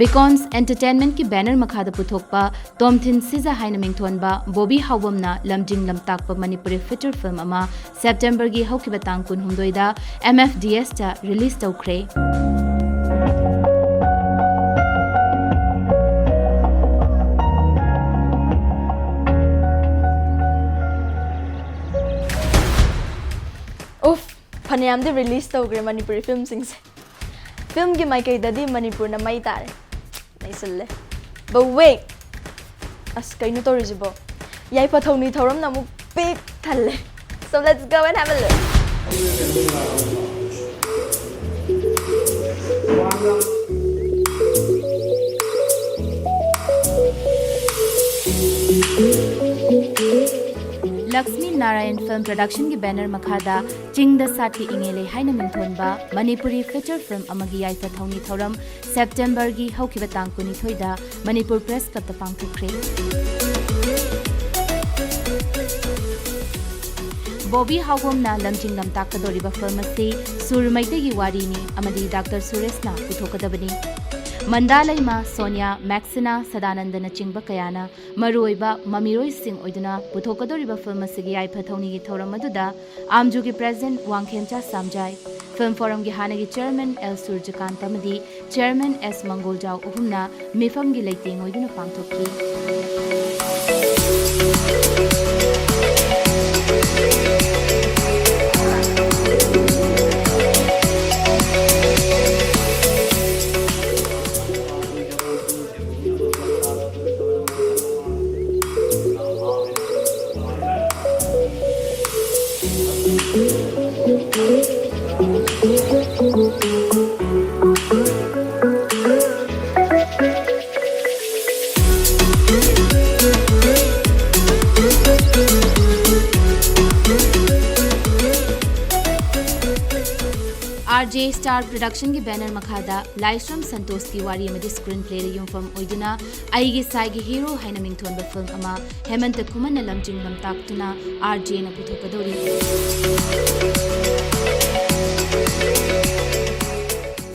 Beacons Entertainmentꯀꯤ banner ꯃꯈꯥꯗ ꯄꯨꯊꯣꯛꯄ ꯇꯣꯝꯊꯤꯟ ꯁꯤꯖ ꯍꯥꯏꯅ ꯃꯤꯡꯊꯣꯟꯕ ꯕꯣꯕꯤ ꯍꯥꯎꯕꯝꯅ ꯂꯝꯖꯤꯡ ꯂꯝꯇꯥꯛꯄ ꯃꯅꯤꯄꯨꯔꯤ feature film ꯑꯃ Septemberꯒꯤ ꯍꯧꯈꯤꯕ ꯇꯥꯡ ꯀꯨꯟꯍꯨꯝꯗꯣꯏꯗ M F D Sꯇ release ꯇꯧꯈ꯭ꯔꯦ꯫ ꯎꯐ, ꯐꯅꯌꯥꯝꯗꯤ release ꯇꯧꯈ꯭ꯔꯦ ꯃꯅꯤꯄꯨꯔꯤ filmꯁꯤꯡꯁꯦ꯫ Filmꯒꯤ ꯃꯥꯏꯀꯩꯗꯗꯤ ꯃꯅꯤꯄꯨꯔꯅ ꯃꯩ ꯇꯥꯔꯦ꯫ ꯅꯩꯁꯤꯜꯂꯦ꯫ But wait! ꯑꯁ, ꯀꯩꯅꯣ ꯇꯧꯔꯤꯁꯤꯕꯣ? ꯌꯥꯏꯐ ꯊꯧꯅꯤ ꯊꯧꯔꯝꯅ ꯑꯃꯨꯛ ꯄꯤꯛ ꯊꯜꯂꯦ꯫ So let's go and have a look. Lakshmi Narayan Film Productionꯒꯤ banner ꯃꯈꯥꯗ ꯆꯤꯡꯗ ꯁꯥꯠꯄꯤ ꯏꯉꯦꯂꯩ ꯍꯥꯏꯅ ꯃꯤꯡꯊꯣꯟꯕ ꯃꯅꯤꯄꯨꯔꯤ feature film ꯑꯃꯒꯤ ꯌꯥꯏꯐ ꯊꯧꯅꯤ ꯊꯧꯔꯝ Septemberꯒꯤ ꯍꯧꯈꯤꯕ ꯇꯥꯡ ꯀꯨꯟꯅꯤꯊꯣꯏꯗ ꯃꯅꯤꯄꯨꯔ Press Clubꯇ ꯄꯥꯡꯊꯣꯛꯈ꯭ꯔꯦ꯫ ꯕꯣꯕꯤ ꯍꯥꯎꯕꯝꯅ ꯂꯝꯖꯤꯡ ꯂꯝꯇꯥꯛꯀꯗꯧꯔꯤꯕ film ꯑꯁꯤ ꯁꯨꯔ ꯃꯩꯇꯩꯒꯤ ꯋꯥꯔꯤꯅꯤ ꯑꯃꯗꯤ Doctor ꯁꯨꯔꯦꯁꯅ ꯄꯨꯊꯣꯛꯀꯗꯕꯅꯤ꯫ ꯃꯟꯗꯥ ꯂꯩꯃ, ꯁꯣꯅꯤꯌꯥ, ꯃꯦꯛꯁꯤꯅꯥ, ꯁꯗꯥꯅꯟꯗꯅꯆꯤꯡꯕ ꯀꯌꯥꯅ ꯃꯔꯨꯑꯣꯏꯕ ꯃꯃꯤꯔꯣꯏꯁꯤꯡ ꯑꯣꯏꯗꯨꯅ ꯄꯨꯊꯣꯛꯀꯗꯧꯔꯤꯕ film ꯑꯁꯤꯒꯤ ꯌꯥꯏꯐ ꯊꯧꯅꯤꯒꯤ ꯊꯧꯔꯝ ꯑꯗꯨꯗ ꯑꯥꯝꯖꯨꯒꯤ President ꯋꯥꯡꯈꯦꯝꯆꯥ ꯁꯥꯝꯖꯥꯏ, Film Forumꯒꯤ ꯍꯥꯟꯅꯒꯤ Chairman L ꯁꯨꯔꯖꯀꯥꯟꯇ ꯑꯃꯗꯤ Chairman S ꯃꯪꯒꯣꯜꯖꯥꯎ ꯑꯍꯨꯝꯅ ꯃꯤꯐꯝꯒꯤ ꯂꯩꯇꯦꯡ ꯑꯣꯏꯗꯨꯅ ꯄꯥꯡꯊꯣꯛꯈꯤ꯫ ꯑꯥꯔ ꯖꯦ ꯁ꯭ꯇꯥꯔ ꯄ꯭ꯔꯗꯛꯁꯟꯒꯤ ꯕꯦꯅꯔ ꯃꯈꯥꯗ ꯂꯥꯏꯁ꯭ꯔꯝ ꯁꯟꯇꯣꯁꯀꯤ ꯋꯥꯔꯤ ꯑꯃꯗꯤ ꯁ꯭ꯀ꯭ꯔꯤꯟ ꯄ꯭ꯂꯦꯗ ꯌꯨꯝꯐꯝ ꯑꯣꯏꯗꯨꯅ ꯑꯩꯒꯤ ꯁꯥꯏꯒꯤ ꯍꯤꯔꯣ ꯍꯥꯏꯅ ꯃꯤꯡꯊꯣꯟꯕ ꯐꯤꯜꯝ ꯑꯃ ꯍꯦꯃꯟꯇ ꯈꯨꯃꯟꯅ ꯂꯝꯖꯤꯡ ꯂꯝꯇꯥꯛꯇꯨꯅ ꯑꯥꯔ ꯖꯦꯅ ꯄꯨꯊꯣꯛꯀꯗꯧꯔꯤ꯫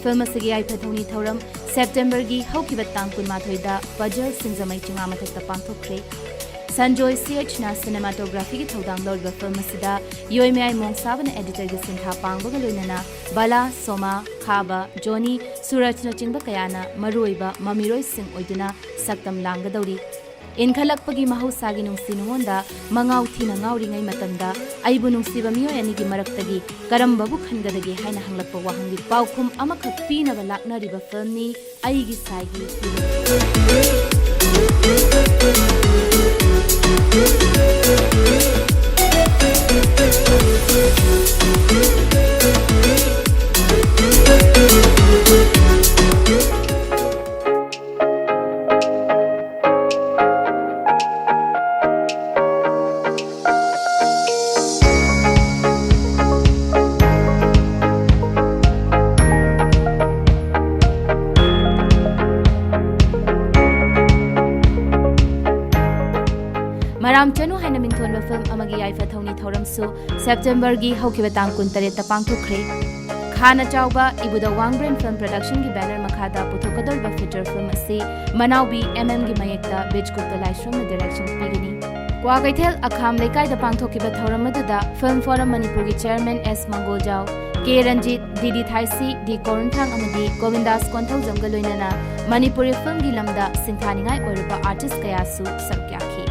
ꯐꯤꯜꯝ ꯑꯁꯤꯒꯤ ꯌꯥꯏꯐ ꯊꯧꯅꯤ ꯊꯧꯔꯝ ꯁꯦꯞꯇꯦꯝꯕꯔꯒꯤ ꯍꯧꯈꯤꯕ ꯇꯥꯡ ꯀꯨꯟꯃꯥꯊꯣꯏꯗ ꯐꯖꯜ ꯁꯤꯡꯖꯃꯩ ꯆꯤꯉꯥ ꯃꯊꯛꯇ ꯄꯥꯡꯊꯣꯛꯈ꯭ꯔꯦ꯫ ꯁꯟꯖꯣꯏ ꯁꯤ ꯑꯩꯆꯅ ꯁꯤꯅꯦꯃꯥꯇꯣꯒ꯭ꯔꯥꯐꯤꯒꯤ ꯊꯧꯗꯥꯡ ꯂꯧꯔꯤꯕ ꯐꯤꯜꯝ ꯑꯁꯤꯗ ꯌꯣꯏꯃꯌꯥꯏ ꯃꯣꯡꯁꯥꯕꯅ ꯑꯦꯗꯤꯇꯔꯒꯤ ꯁꯤꯟꯊꯥ ꯄꯥꯡꯕꯒ ꯂꯣꯏꯅꯅ ꯕꯂꯥ, ꯁꯣꯃꯥ, ꯈꯥꯕ, ꯖꯣꯅꯤ, ꯁꯨꯔꯖꯅꯆꯤꯡꯕ ꯀꯌꯥꯅ ꯃꯔꯨꯑꯣꯏꯕ ꯃꯃꯤꯔꯣꯏꯁꯤꯡ ꯑꯣꯏꯗꯨꯅ ꯁꯛꯇꯝ ꯂꯥꯡꯒꯗꯧꯔꯤ꯫ ꯏꯟꯈꯠꯂꯛꯄꯒꯤ ꯃꯍꯧꯁꯥꯒꯤ ꯅꯨꯡꯁꯤ ꯅꯨꯡꯉꯣꯟꯗ ꯃꯉꯥꯎ ꯊꯤꯅ ꯉꯥꯎꯔꯤꯉꯩ ꯃꯇꯝꯗ ꯑꯩꯕꯨ ꯅꯨꯡꯁꯤꯕ ꯃꯤꯑꯣꯏ ꯑꯅꯤꯒꯤ ꯃꯔꯛꯇꯒꯤ ꯀꯔꯝꯕꯕꯨ ꯈꯟꯒꯗꯒꯦ ꯍꯥꯏꯅ ꯍꯪꯂꯛꯄ ꯋꯥꯍꯪꯒꯤ ꯄꯥꯎꯈꯨꯝ ꯑꯃꯈꯛ ꯄꯤꯅꯕ ꯂꯥꯛꯅꯔꯤꯕ ꯐꯤꯜꯝꯅꯤ ꯑꯩꯒꯤ ꯁꯥꯏꯒꯤ ꯍꯤꯔꯣ꯫ ꯃꯔꯥꯝ ꯆꯅꯨ ꯍꯥꯏꯅ ꯃꯤꯡꯊꯣꯟꯕ ꯐꯤꯜꯝ ꯑꯃꯒꯤ ꯌꯥꯏꯐ ꯊꯧꯅꯤ ꯊꯧꯔꯝꯁꯨ ꯁꯦꯞꯇꯦꯝꯕꯔꯒꯤ ꯍꯧꯈꯤꯕ ꯇꯥꯡ ꯀꯨꯟꯇꯔꯦꯠꯇ ꯄꯥꯡꯊꯣꯛꯈ꯭ꯔꯦ꯫ ꯈꯥꯅ ꯆꯥꯎꯕ ꯏꯕꯨꯙꯧ ꯋꯥꯡꯕ꯭ꯔꯦꯟ ꯐꯤꯜꯝ ꯄ꯭ꯔꯗꯛꯁꯟꯒꯤ ꯕꯦꯅꯔ ꯃꯈꯥꯗ ꯄꯨꯊꯣꯛꯀꯗꯧꯔꯤꯕ ꯐꯤꯆꯔ ꯐꯤꯜꯝ ꯑꯁꯤ ꯃꯅꯥꯎꯕꯤ ꯑꯦꯝ ꯑꯦꯝꯒꯤ ꯃꯌꯦꯛꯇ ꯕꯤꯖꯒꯨꯞꯇ ꯂꯥꯏꯁ꯭ꯔꯝꯅ ꯗꯥꯏꯔꯦꯛꯁꯟ ꯄꯤꯒꯅꯤ꯫ ꯀ꯭ꯋꯥꯀꯩꯊꯦꯜ ꯑꯈꯥꯝ ꯂꯩꯀꯥꯏꯗ ꯄꯥꯡꯊꯣꯛꯈꯤꯕ ꯊꯧꯔꯝ ꯑꯗꯨꯗ ꯐꯤꯜꯝ ꯐꯣꯔꯝ ꯃꯅꯤꯄꯨꯔꯒꯤ ꯆꯦꯌꯔꯃꯦꯟ ꯑꯦꯁ ꯃꯪꯒꯣꯜꯖꯥꯎ, ꯀꯦ ꯔꯟꯖꯤꯠ, ꯗꯤ ꯗꯤ ꯊꯥꯏꯁꯤ, ꯗꯤ ꯀꯣꯔꯨꯟꯊꯥꯡ ꯑꯃꯗꯤ ꯒꯣꯕꯤꯟꯗꯥꯁ ꯀꯣꯟꯊꯧꯖꯝꯒ ꯂꯣꯏꯅꯅ ꯃꯅꯤꯄꯨꯔꯤ ꯐꯤꯜꯝꯒꯤ ꯂꯝꯗ ꯁꯤꯡꯊꯥꯅꯤꯡꯉꯥꯏ ꯑꯣꯏꯔꯕ ꯑꯥꯔꯇꯤꯁ ꯀꯌꯥꯁꯨ ꯁꯔꯨꯛ ꯌꯥꯈꯤ꯫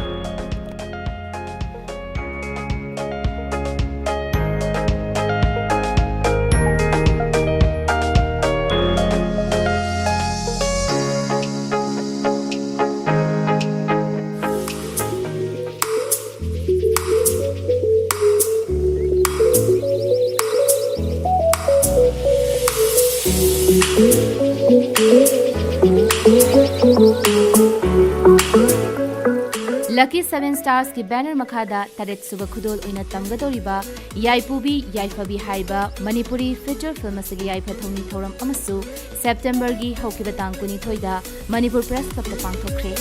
Lucky Seven Starsꯀꯤ banner ꯃꯈꯥꯗ ꯇꯔꯦꯠ ꯁꯨꯕ ꯈꯨꯗꯣꯜ ꯑꯣꯏꯅ ꯇꯝꯒꯗꯧꯔꯤꯕ ꯌꯥꯏꯄꯨꯕꯤ ꯌꯥꯏꯐꯕꯤ ꯍꯥꯏꯕ ꯃꯅꯤꯄꯨꯔꯤ feature film ꯑꯁꯤꯒꯤ ꯌꯥꯏꯐ ꯊꯧꯅꯤ ꯊꯧꯔꯝ ꯑꯃꯁꯨ Septemberꯒꯤ ꯍꯧꯈꯤꯕ ꯇꯥꯡ ꯀꯨꯟꯅꯤꯊꯣꯏꯗ ꯃꯅꯤꯄꯨꯔ Press Clubꯇ ꯄꯥꯡꯊꯣꯛꯈ꯭ꯔꯦ꯫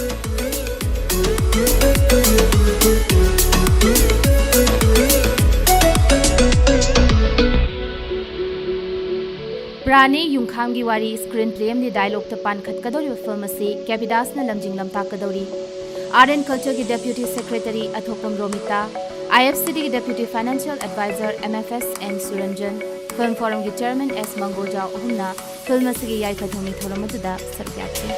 ꯄ꯭ꯔꯥꯅꯤ ꯌꯨꯝꯈꯥꯝꯒꯤ ꯋꯥꯔꯤ screenplay ꯑꯃꯗꯤ dialogueꯇ ꯄꯥꯟꯈꯠꯀꯗꯧꯔꯤꯕ film ꯑꯁꯤ ꯀꯦꯕꯤꯗꯥꯁꯅ ꯂꯝꯖꯤꯡ ꯂꯝꯇꯥꯛꯀꯗꯧꯔꯤ꯫ Art and Cultureꯒꯤ Deputy Secretary ꯑꯊꯣꯛꯄꯝ Romita, IFCDꯒꯤ Deputy Financial Advisor MFS N ꯁꯨꯔꯟꯖꯟ, Film Forumꯒꯤ Chairman S ꯃꯪꯒꯣꯜꯖꯥꯎ ꯑꯍꯨꯝꯅ film ꯑꯁꯤꯒꯤ ꯌꯥꯏꯐ ꯊꯧꯅꯤ ꯊꯧꯔꯝ ꯑꯗꯨꯗ ꯁꯔꯨꯛ ꯌꯥꯈꯤ꯫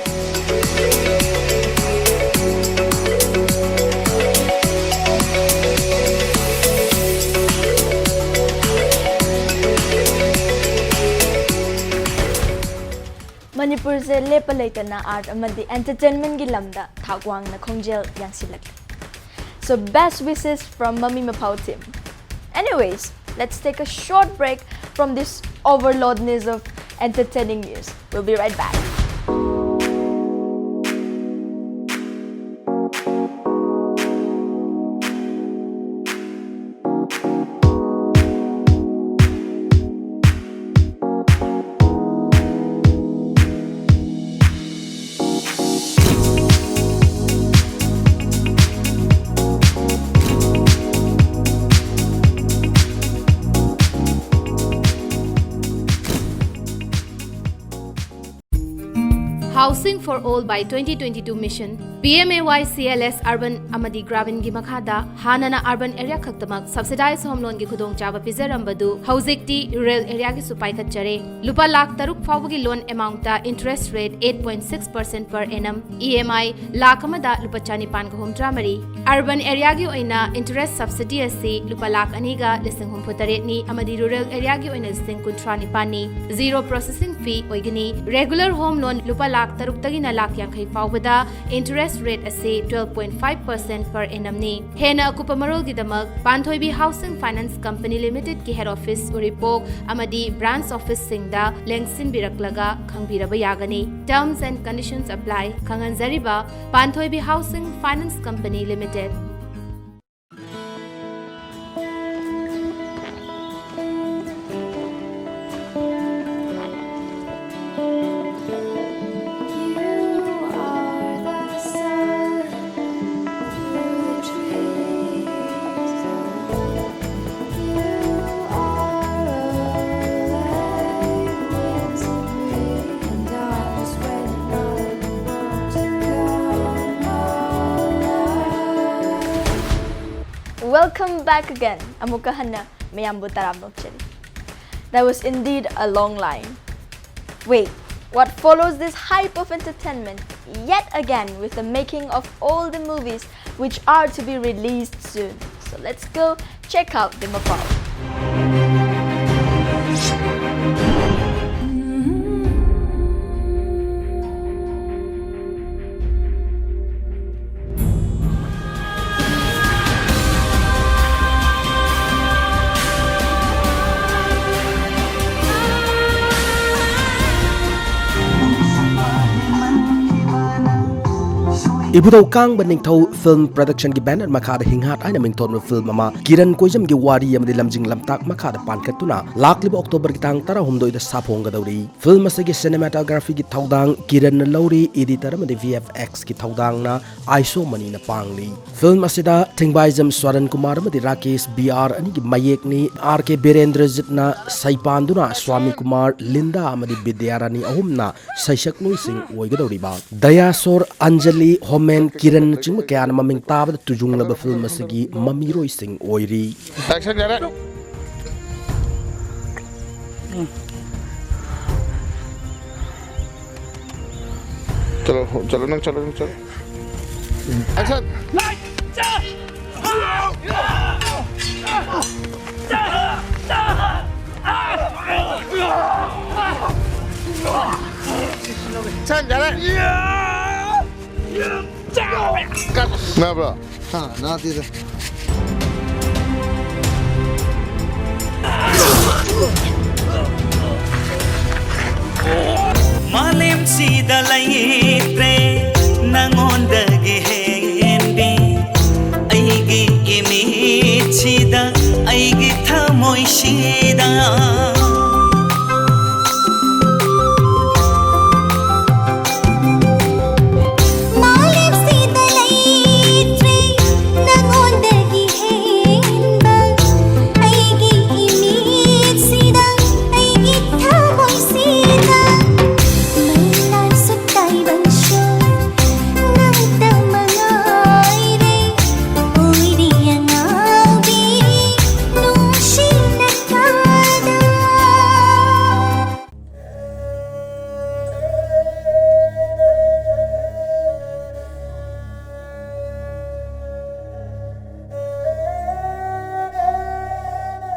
ꯃꯅꯤꯄꯨꯔꯁꯦ ꯂꯦꯞꯄ ꯂꯩꯇꯅ art ꯑꯃꯗꯤ entertainmentꯀꯤ ꯂꯝꯗ ꯊꯥꯛ ꯋꯥꯡꯅ ꯈꯣꯡꯖꯦꯜ ꯌꯥꯡꯁꯤꯜꯂꯛꯂꯤ꯫ So best wishes from Mami Maphao team. Anyways, let's take a short break from this overloadness of entertaining news. We'll be right back. Housing for All by twenty twenty-two Mission, PMAY-CLS Urban ꯑꯃꯗꯤ Graminꯒꯤ ꯃꯈꯥꯗ ꯍꯥꯟꯅꯅ urban area ꯈꯛꯇꯃꯛ subsidized home loanꯒꯤ ꯈꯨꯗꯣꯡꯆꯥꯕ ꯄꯤꯖꯔꯝꯕꯗꯨ ꯍꯧꯖꯤꯛꯇꯤ rural areaꯒꯤꯁꯨ ꯄꯥꯏꯈꯠꯆꯔꯦ꯫ ꯂꯨꯄꯥ ꯂꯥꯈ ꯇꯔꯨꯛ ꯐꯥꯎꯕꯒꯤ loan amountꯇ interest rate eight point six percent per annum, EMI lakh ꯑꯃꯗ ꯂꯨꯄꯥ ꯆꯅꯤꯄꯥꯟꯒ ꯍꯨꯝꯗ꯭ꯔꯥ ꯃꯔꯤ꯫ Urban areaꯒꯤ ꯑꯣꯏꯅ interest subsidy ꯑꯁꯤ ꯂꯨꯄꯥ ꯂꯥꯈ ꯑꯅꯤꯒ ꯂꯤꯁꯤꯡ ꯍꯨꯝꯐꯨ ꯇꯔꯦꯠꯅꯤ ꯑꯃꯗꯤ rural areaꯒꯤ ꯑꯣꯏꯅ ꯂꯤꯁꯤꯡ ꯀꯨꯟꯊ꯭ꯔꯥ ꯅꯤꯄꯥꯟꯅꯤ꯫ Zero processing fee ꯑꯣꯏꯒꯅꯤ꯫ Regular home loan ꯂꯨꯄꯥ ꯂꯥꯈ ꯇꯔꯨꯛꯇꯒꯤꯅ ꯂꯥꯈ ꯌꯥꯡꯈꯩ ꯐꯥꯎꯕꯗ interest rate ꯑꯁꯤ twelve point five percent per annum ꯅꯤ꯫ ꯍꯦꯟꯅ ꯑꯀꯨꯞꯄ ꯃꯔꯣꯜꯒꯤꯗꯃꯛ ꯄꯥꯟꯊꯣꯏꯕꯤ Housing Finance Company Limited ꯀꯤ head office ꯎꯔꯤꯄꯣꯛ ꯑꯃꯗꯤ branch office ꯁꯤꯡꯗ ꯂꯦꯡꯁꯤꯟꯕꯤꯔꯛꯂꯒ ꯈꯪꯕꯤꯔꯕ ꯌꯥꯒꯅꯤ꯫ Terms and conditions apply꯫ ꯈꯪꯍꯟꯖꯔꯤꯕ Panthoibi Housing Finance Company Limited꯫ Welcome back again. ꯑꯃꯨꯛꯀ ꯍꯟꯅ ꯃꯌꯥꯝꯕꯨ ꯇꯔꯥꯝꯅ ꯑꯣꯛꯆꯔꯤ꯫ That was indeed a long line. Wait, what follows this hype of entertainment yet again with the making of all the movies which are to be released soon? So let's go check out the Mapao. ꯏꯕꯨꯙꯧ ꯀꯥꯡꯕ ꯅꯤꯡꯊꯧ film production ꯒꯤ banner ꯃꯈꯥꯗ ꯍꯤꯡꯍꯥꯠ ꯍꯥꯏꯅ ꯃꯤꯡꯊꯣꯟꯕ film ꯑꯃ ꯀꯤꯔꯟ ꯀꯣꯏꯖꯝꯒꯤ ꯋꯥꯔꯤ ꯑꯃꯗꯤ ꯂꯝꯖꯤꯡ ꯂꯝꯇꯥꯛ ꯃꯈꯥꯗ ꯄꯥꯟꯈꯠꯇꯨꯅ ꯂꯥꯛꯂꯤꯕ October ꯒꯤ ꯇꯥꯡ ꯇꯔꯥꯍꯨꯝꯗꯣꯏꯗ ꯁꯥꯐꯣꯡꯒꯗꯧꯔꯤ꯫ Film ꯑꯁꯤꯒꯤ cinematography ꯒꯤ ꯊꯧꯗꯥꯡ ꯀꯤꯔꯟꯅ ꯂꯧꯔꯤ, editor ꯑꯃꯗꯤ V F X ꯀꯤ ꯊꯧꯗꯥꯡꯅ ꯑꯥꯏꯁꯣ ꯃꯅꯤꯅ ꯄꯥꯡꯂꯤ꯫ Film ꯑꯁꯤꯗ ꯊꯤꯡꯕꯥꯏꯖꯝ ꯁ꯭ꯋꯥꯔꯟ ꯀꯨꯃꯥꯔ ꯑꯃꯗꯤ ꯔꯥꯀꯦꯁ B R ꯑꯅꯤꯒꯤ ꯃꯌꯦꯛꯅꯤ꯫ R K ꯕꯤꯔꯦꯟꯗ꯭ꯔꯖꯤꯠꯅ ꯁꯩꯄꯥꯟꯗꯨꯅ swami Kumar, Linda ꯑꯃꯗꯤ ꯕꯤꯗ꯭ꯌꯥꯔꯥꯅꯤ ꯑꯍꯨꯝꯅ ꯁꯩꯁꯛꯂꯣꯏꯁꯤꯡ ꯑꯣꯏꯒꯗꯧꯔꯤꯕ꯫ ꯗꯌꯥꯁꯣꯔ, ꯑꯟꯖꯂꯤ, ꯍꯣꯃꯦꯟ, ꯀꯤꯔꯟꯅꯆꯤꯡꯕ ꯀꯌꯥꯅ ꯃꯃꯤꯡ ꯇꯥꯕꯗ ꯇꯨꯖꯨꯡꯂꯕ film ꯑꯁꯤꯒꯤ ꯃꯃꯤꯔꯣꯏꯁꯤꯡ ꯑꯣꯏꯔꯤ꯫ Action, ꯌꯥꯔꯦ꯫ चलो, चलो, नंग चलो, नंग चलो। Action। चल, जा रहा है। ꯅꯥꯕ꯭ꯔꯣ? ꯍꯥ, ꯅꯥꯗꯦꯗ꯫ ꯃꯥꯂꯦꯝꯁꯤꯗ ꯂꯩꯇ꯭ꯔꯦ ꯅꯪꯉꯣꯟꯗꯒꯤ ꯍꯦꯟꯕꯤ꯫ ꯑꯩꯒꯤ ꯏꯃꯤꯠꯁꯤꯗ, ꯑꯩꯒꯤ ꯊꯃꯣꯏꯁꯤꯗ꯫ ꯃꯥꯂꯦꯝꯁꯤꯗ ꯂꯩꯇ꯭ꯔꯦ ꯅꯪꯉꯣꯟꯗꯒꯤ ꯍꯦꯟꯕ꯫ ꯑꯩꯒꯤ ꯏꯃꯤꯠꯁꯤꯗ, ꯑꯩꯒꯤ ꯊꯃꯣꯏꯁꯤꯗ꯫ ꯃꯩꯂꯥꯜꯁꯨ ꯇꯥꯏꯕꯪꯁꯨ ꯅꯪꯇ ꯃꯉꯥꯏꯔꯦ꯫ ꯑꯣꯏꯔꯤ ꯑꯉꯥꯎꯕꯤ ꯅꯨꯡꯁꯤꯅ ꯊꯥꯗ꯫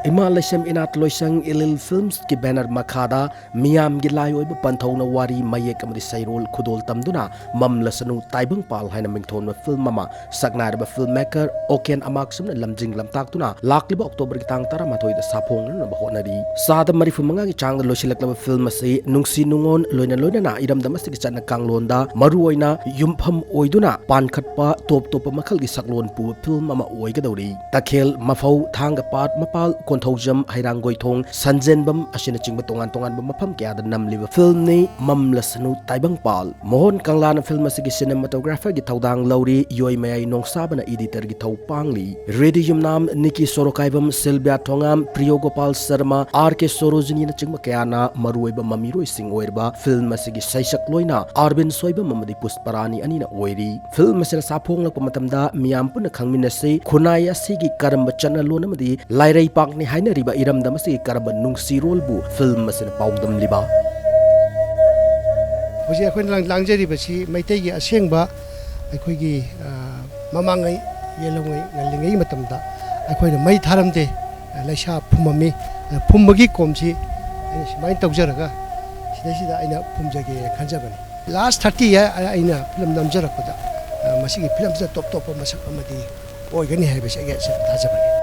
ꯏꯃꯥ ꯂꯩꯁꯦꯝ ꯏꯅꯥꯠ ꯂꯣꯏꯁꯪ ꯏꯂꯤꯜ ꯐꯤꯜꯝꯁꯀꯤ ꯕꯦꯅꯔ ꯃꯈꯥꯗ ꯃꯤꯌꯥꯝꯒꯤ ꯂꯥꯏ ꯑꯣꯏꯕ ꯄꯟꯊꯧꯅ ꯋꯥꯔꯤ, ꯃꯌꯦꯛ ꯑꯃꯗꯤ ꯁꯩꯔꯣꯜ ꯈꯨꯗꯣꯜ ꯇꯝꯗꯨꯅ ꯃꯝꯂꯁꯅꯨ ꯇꯥꯏꯕꯪꯄꯥꯜ ꯍꯥꯏꯅ ꯃꯤꯡꯊꯣꯟꯕ ꯐꯤꯜꯝ ꯑꯃ ꯁꯛꯅꯥꯏꯔꯕ ꯐꯤꯜꯝ ꯃꯦꯀꯔ ꯑꯣ ꯀꯦꯟ ꯑꯃꯥꯛꯁꯨꯝꯅ ꯂꯝꯖꯤꯡ ꯂꯝꯇꯥꯛꯇꯨꯅ ꯂꯥꯛꯂꯤꯕ ꯑꯣꯛꯇꯣꯕꯔꯒꯤ ꯇꯥꯡ ꯇꯔꯥꯃꯥꯊꯣꯏꯗ ꯁꯥꯐꯣꯡꯅꯅꯕ ꯍꯣꯠꯅꯔꯤ꯫ ꯆꯥꯗ ꯃꯔꯤꯐꯨ ꯃꯉꯥꯒꯤ ꯆꯥꯡꯗ ꯂꯣꯏꯁꯤꯜꯂꯛꯂꯕ ꯐꯤꯜꯝ ꯑꯁꯤ ꯅꯨꯡꯁꯤ ꯅꯨꯡꯉꯣꯟ ꯂꯣꯏꯅ ꯂꯣꯏꯅꯅ ꯏꯔꯝꯗꯝ ꯑꯁꯤꯒꯤ ꯆꯠꯅ ꯀꯥꯡꯂꯣꯟꯗ ꯃꯔꯨꯑꯣꯏꯅ ꯌꯨꯝꯐꯝ ꯑꯣꯏꯗꯨꯅ ꯄꯥꯟꯈꯠꯄ ꯇꯣꯞ ꯇꯣꯞꯄ ꯃꯈꯜꯒꯤ ꯁꯛꯂꯣꯟ ꯄꯨꯕ ꯐꯤꯜꯝ ꯑꯃ ꯑꯣꯏꯒꯗꯧꯔꯤ꯫ ꯇꯈꯦꯜ, ꯃꯐꯧ, ꯊꯥꯡꯒ ꯄꯥꯠ, ꯃꯄꯥꯜ, ꯀꯣꯟꯊꯧꯖꯝ, ꯍꯩꯔꯥꯡꯒꯣꯏꯊꯣꯡ, ꯁꯟꯖꯦꯟꯕꯝ ꯑꯁꯤꯅꯆꯤꯡꯕ ꯇꯣꯉꯥꯟ ꯇꯣꯉꯥꯟꯕ ꯃꯐꯝ ꯀꯌꯥꯗ ꯅꯝꯂꯤꯕ ꯐꯤꯜꯝꯅꯤ ꯃꯝꯂꯁꯅꯨ ꯇꯥꯏꯕꯪꯄꯥꯜ꯫ ꯃꯣꯍꯟ ꯀꯪꯂꯥꯅ ꯐꯤꯜꯝ ꯑꯁꯤꯒꯤ ꯁꯤꯅꯦꯃꯥꯇꯣꯒ꯭ꯔꯥꯐꯔꯒꯤ ꯊꯧꯗꯥꯡ ꯂꯧꯔꯤ, ꯌꯣꯏꯃꯌꯥꯏ ꯅꯣꯡꯁꯥꯕꯅ ꯏꯗꯤꯇꯔꯒꯤ ꯊꯧ ꯄꯥꯡꯂꯤ꯫ ꯔꯦꯗꯤ ꯌꯨꯝꯅꯥꯝ, ꯅꯤꯀꯤ ꯁꯣꯔꯣꯀꯥꯏꯕꯝ, ꯁꯤꯜꯕꯤꯌꯥ ꯊꯣꯉꯥꯝ, ꯄ꯭ꯔꯤꯌꯣ ꯒꯣꯄꯥꯜ ꯁꯔꯃ, ꯑꯥꯔ ꯀꯦ ꯁꯣꯔꯣꯖꯤꯅꯤꯅꯆꯤꯡꯕ ꯀꯌꯥꯅ ꯃꯔꯨꯑꯣꯏꯕ ꯃꯃꯤꯔꯣꯏꯁꯤꯡ ꯑꯣꯏꯔꯤꯕ ꯐꯤꯜꯝ ꯑꯁꯤꯒꯤ ꯁꯩꯁꯛ ꯂꯣꯏꯅ ꯑꯥꯔꯕꯤꯟ ꯁꯣꯏꯕꯝ ꯑꯃꯗꯤ ꯄꯨꯁꯄꯔꯥꯅꯤ ꯑꯅꯤꯅ ꯑꯣꯏꯔꯤ꯫ ꯐꯤꯜꯝ ꯑꯁꯤꯅ ꯁꯥꯐꯣꯡꯂꯛꯄ ꯃꯇꯝꯗ ꯃꯤꯌꯥꯝ ꯄꯨꯟꯅ ꯈꯪꯃꯤꯟꯅꯁꯤ, ꯈꯨꯟꯅꯥꯏ ꯑꯁꯤꯒꯤ ꯀꯔꯝꯕ ꯆꯠꯅꯂꯣꯟ ꯑꯃꯗꯤ ꯂꯥꯏꯔꯩꯄꯥꯛꯅꯤ ꯍꯥꯏꯅꯔꯤꯕ ꯏꯔꯝꯗꯝ ꯑꯁꯤꯒꯤ ꯀꯔꯝꯕ ꯅꯨꯡꯁꯤꯔꯣꯜꯕꯨ ꯐꯤꯜꯝ ꯑꯁꯤꯅ ꯄꯥꯎꯗꯝꯂꯤꯕ꯫ ꯍꯧꯖꯤꯛ ꯑꯩꯈꯣꯏꯅ ꯂꯥꯡ-, ꯂꯥꯡꯖꯔꯤꯕꯁꯤ ꯃꯩꯇꯩꯒꯤ ꯑꯁꯦꯡꯕ ꯑꯩꯈꯣꯏꯒꯤ, ꯑ, ꯃꯃꯥꯡꯉꯩ, ꯌꯦꯜꯍꯧꯉꯩ, ꯉꯜꯂꯤꯉꯩ ꯃꯇꯝꯗ ꯑꯩꯈꯣꯏꯅ ꯃꯩ ꯊꯥꯔꯝꯗꯦ, ꯂꯩꯁꯥ ꯐꯨꯝꯃꯝꯃꯤ꯫ ꯑꯗ ꯐꯨꯝꯕꯒꯤ ꯀꯣꯝꯁꯤ ꯑꯩꯅ ꯁꯨꯃꯥꯏꯅ ꯇꯧꯖꯔꯒ ꯁꯤꯗꯩꯁꯤꯗ ꯑꯩꯅ ꯐꯨꯝꯖꯒꯦ ꯈꯟꯖꯕꯅꯤ꯫ ꯂꯥꯁ ꯊꯥꯔꯇꯤ ꯏꯌꯥꯔ ꯑꯩꯅ ꯐꯤꯂꯝ ꯅꯝꯖꯔꯛꯄꯗ ꯃꯁꯤꯒꯤ ꯐꯤꯂꯝꯁꯤꯗ ꯇꯣꯞ ꯇꯣꯞꯄ ꯃꯁꯛ ꯑꯃꯗꯤ ꯑꯣꯏꯒꯅꯤ ꯍꯥꯏꯕꯁꯤ ꯑꯩꯒꯤ ꯑꯁꯦꯡꯕ ꯊꯥꯖꯕꯅꯤ꯫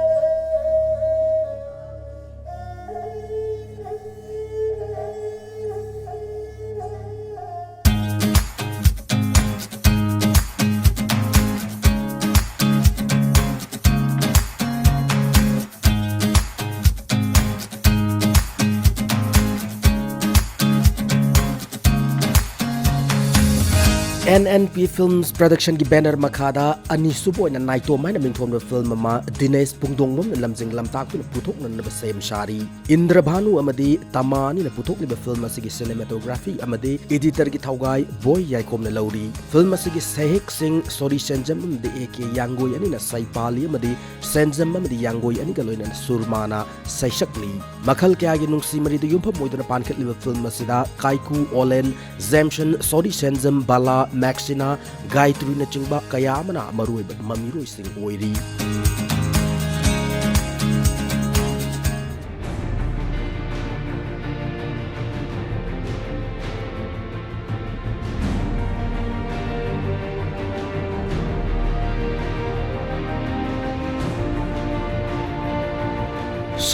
ꯑꯦꯟ ꯑꯦꯟ ꯄꯤ Films Productionꯒꯤ banner ꯃꯈꯥꯗ ꯑꯅꯤꯁꯨꯕ ꯑꯣꯏꯅ ꯅꯥꯏꯇꯣꯝ ꯍꯥꯏꯅ ꯃꯤꯡꯊꯣꯟꯕ film ꯑꯃ ꯗꯤꯅꯦꯁ ꯄꯨꯡꯗꯣꯡꯕꯝꯅ ꯂꯝꯖꯤꯡ ꯂꯝꯇꯥꯛꯇꯨꯅ ꯄꯨꯊꯣꯛꯅꯅꯕ ꯁꯦꯝ ꯁꯥꯔꯤ꯫ ꯏꯟꯗ꯭ꯔꯚꯥꯅꯨ ꯑꯃꯗꯤ ꯇꯃꯥꯅꯤꯅ ꯄꯨꯊꯣꯛꯂꯤꯕ film ꯑꯁꯤꯒꯤ cinematography ꯑꯃꯗꯤ editorꯒꯤ ꯊꯧꯒꯥꯏ ꯕꯣꯏ ꯌꯥꯏꯈꯣꯝꯅ ꯂꯧꯔꯤ꯫ Film ꯑꯁꯤꯒꯤ ꯁꯍꯦꯛꯁꯤꯡ ꯁꯣꯔꯤ ꯁꯦꯟꯖꯝ ꯑꯃꯗꯤ ꯑꯦ ꯀꯦ ꯌꯥꯡꯒꯣꯏ ꯑꯅꯤꯅ ꯁꯩꯄꯥꯂꯤ ꯑꯃꯗꯤ ꯁꯦꯟꯖꯝ ꯑꯃꯗꯤ ꯌꯥꯡꯒꯣꯏ ꯑꯅꯤꯒ ꯂꯣꯏꯅꯅ ꯁꯨꯔꯃꯥꯅ ꯁꯩꯁꯛꯂꯤ꯫ ꯃꯈꯜ ꯀꯌꯥꯒꯤ ꯅꯨꯡꯁꯤ ꯃꯔꯤꯗ ꯌꯨꯝꯐꯝ ꯑꯣꯏꯗꯨꯅ ꯄꯥꯟꯈꯠꯂꯤꯕ film ꯑꯁꯤꯗ ꯀꯥꯏꯀꯨ ꯑꯣꯂꯦꯟ, ꯖꯦꯝꯁꯟ, ꯁꯣꯔꯤ ꯁꯦꯟꯖꯝ, ꯕꯂꯥ, ꯃꯦꯛꯁꯤꯅꯥ, ꯒꯥꯏꯇ꯭ꯔꯤꯅꯆꯤꯡꯕ ꯀꯌꯥ ꯑꯃꯅ ꯃꯔꯨꯑꯣꯏꯕ ꯃꯃꯤꯔꯣꯏꯁꯤꯡ ꯑꯣꯏꯔꯤ꯫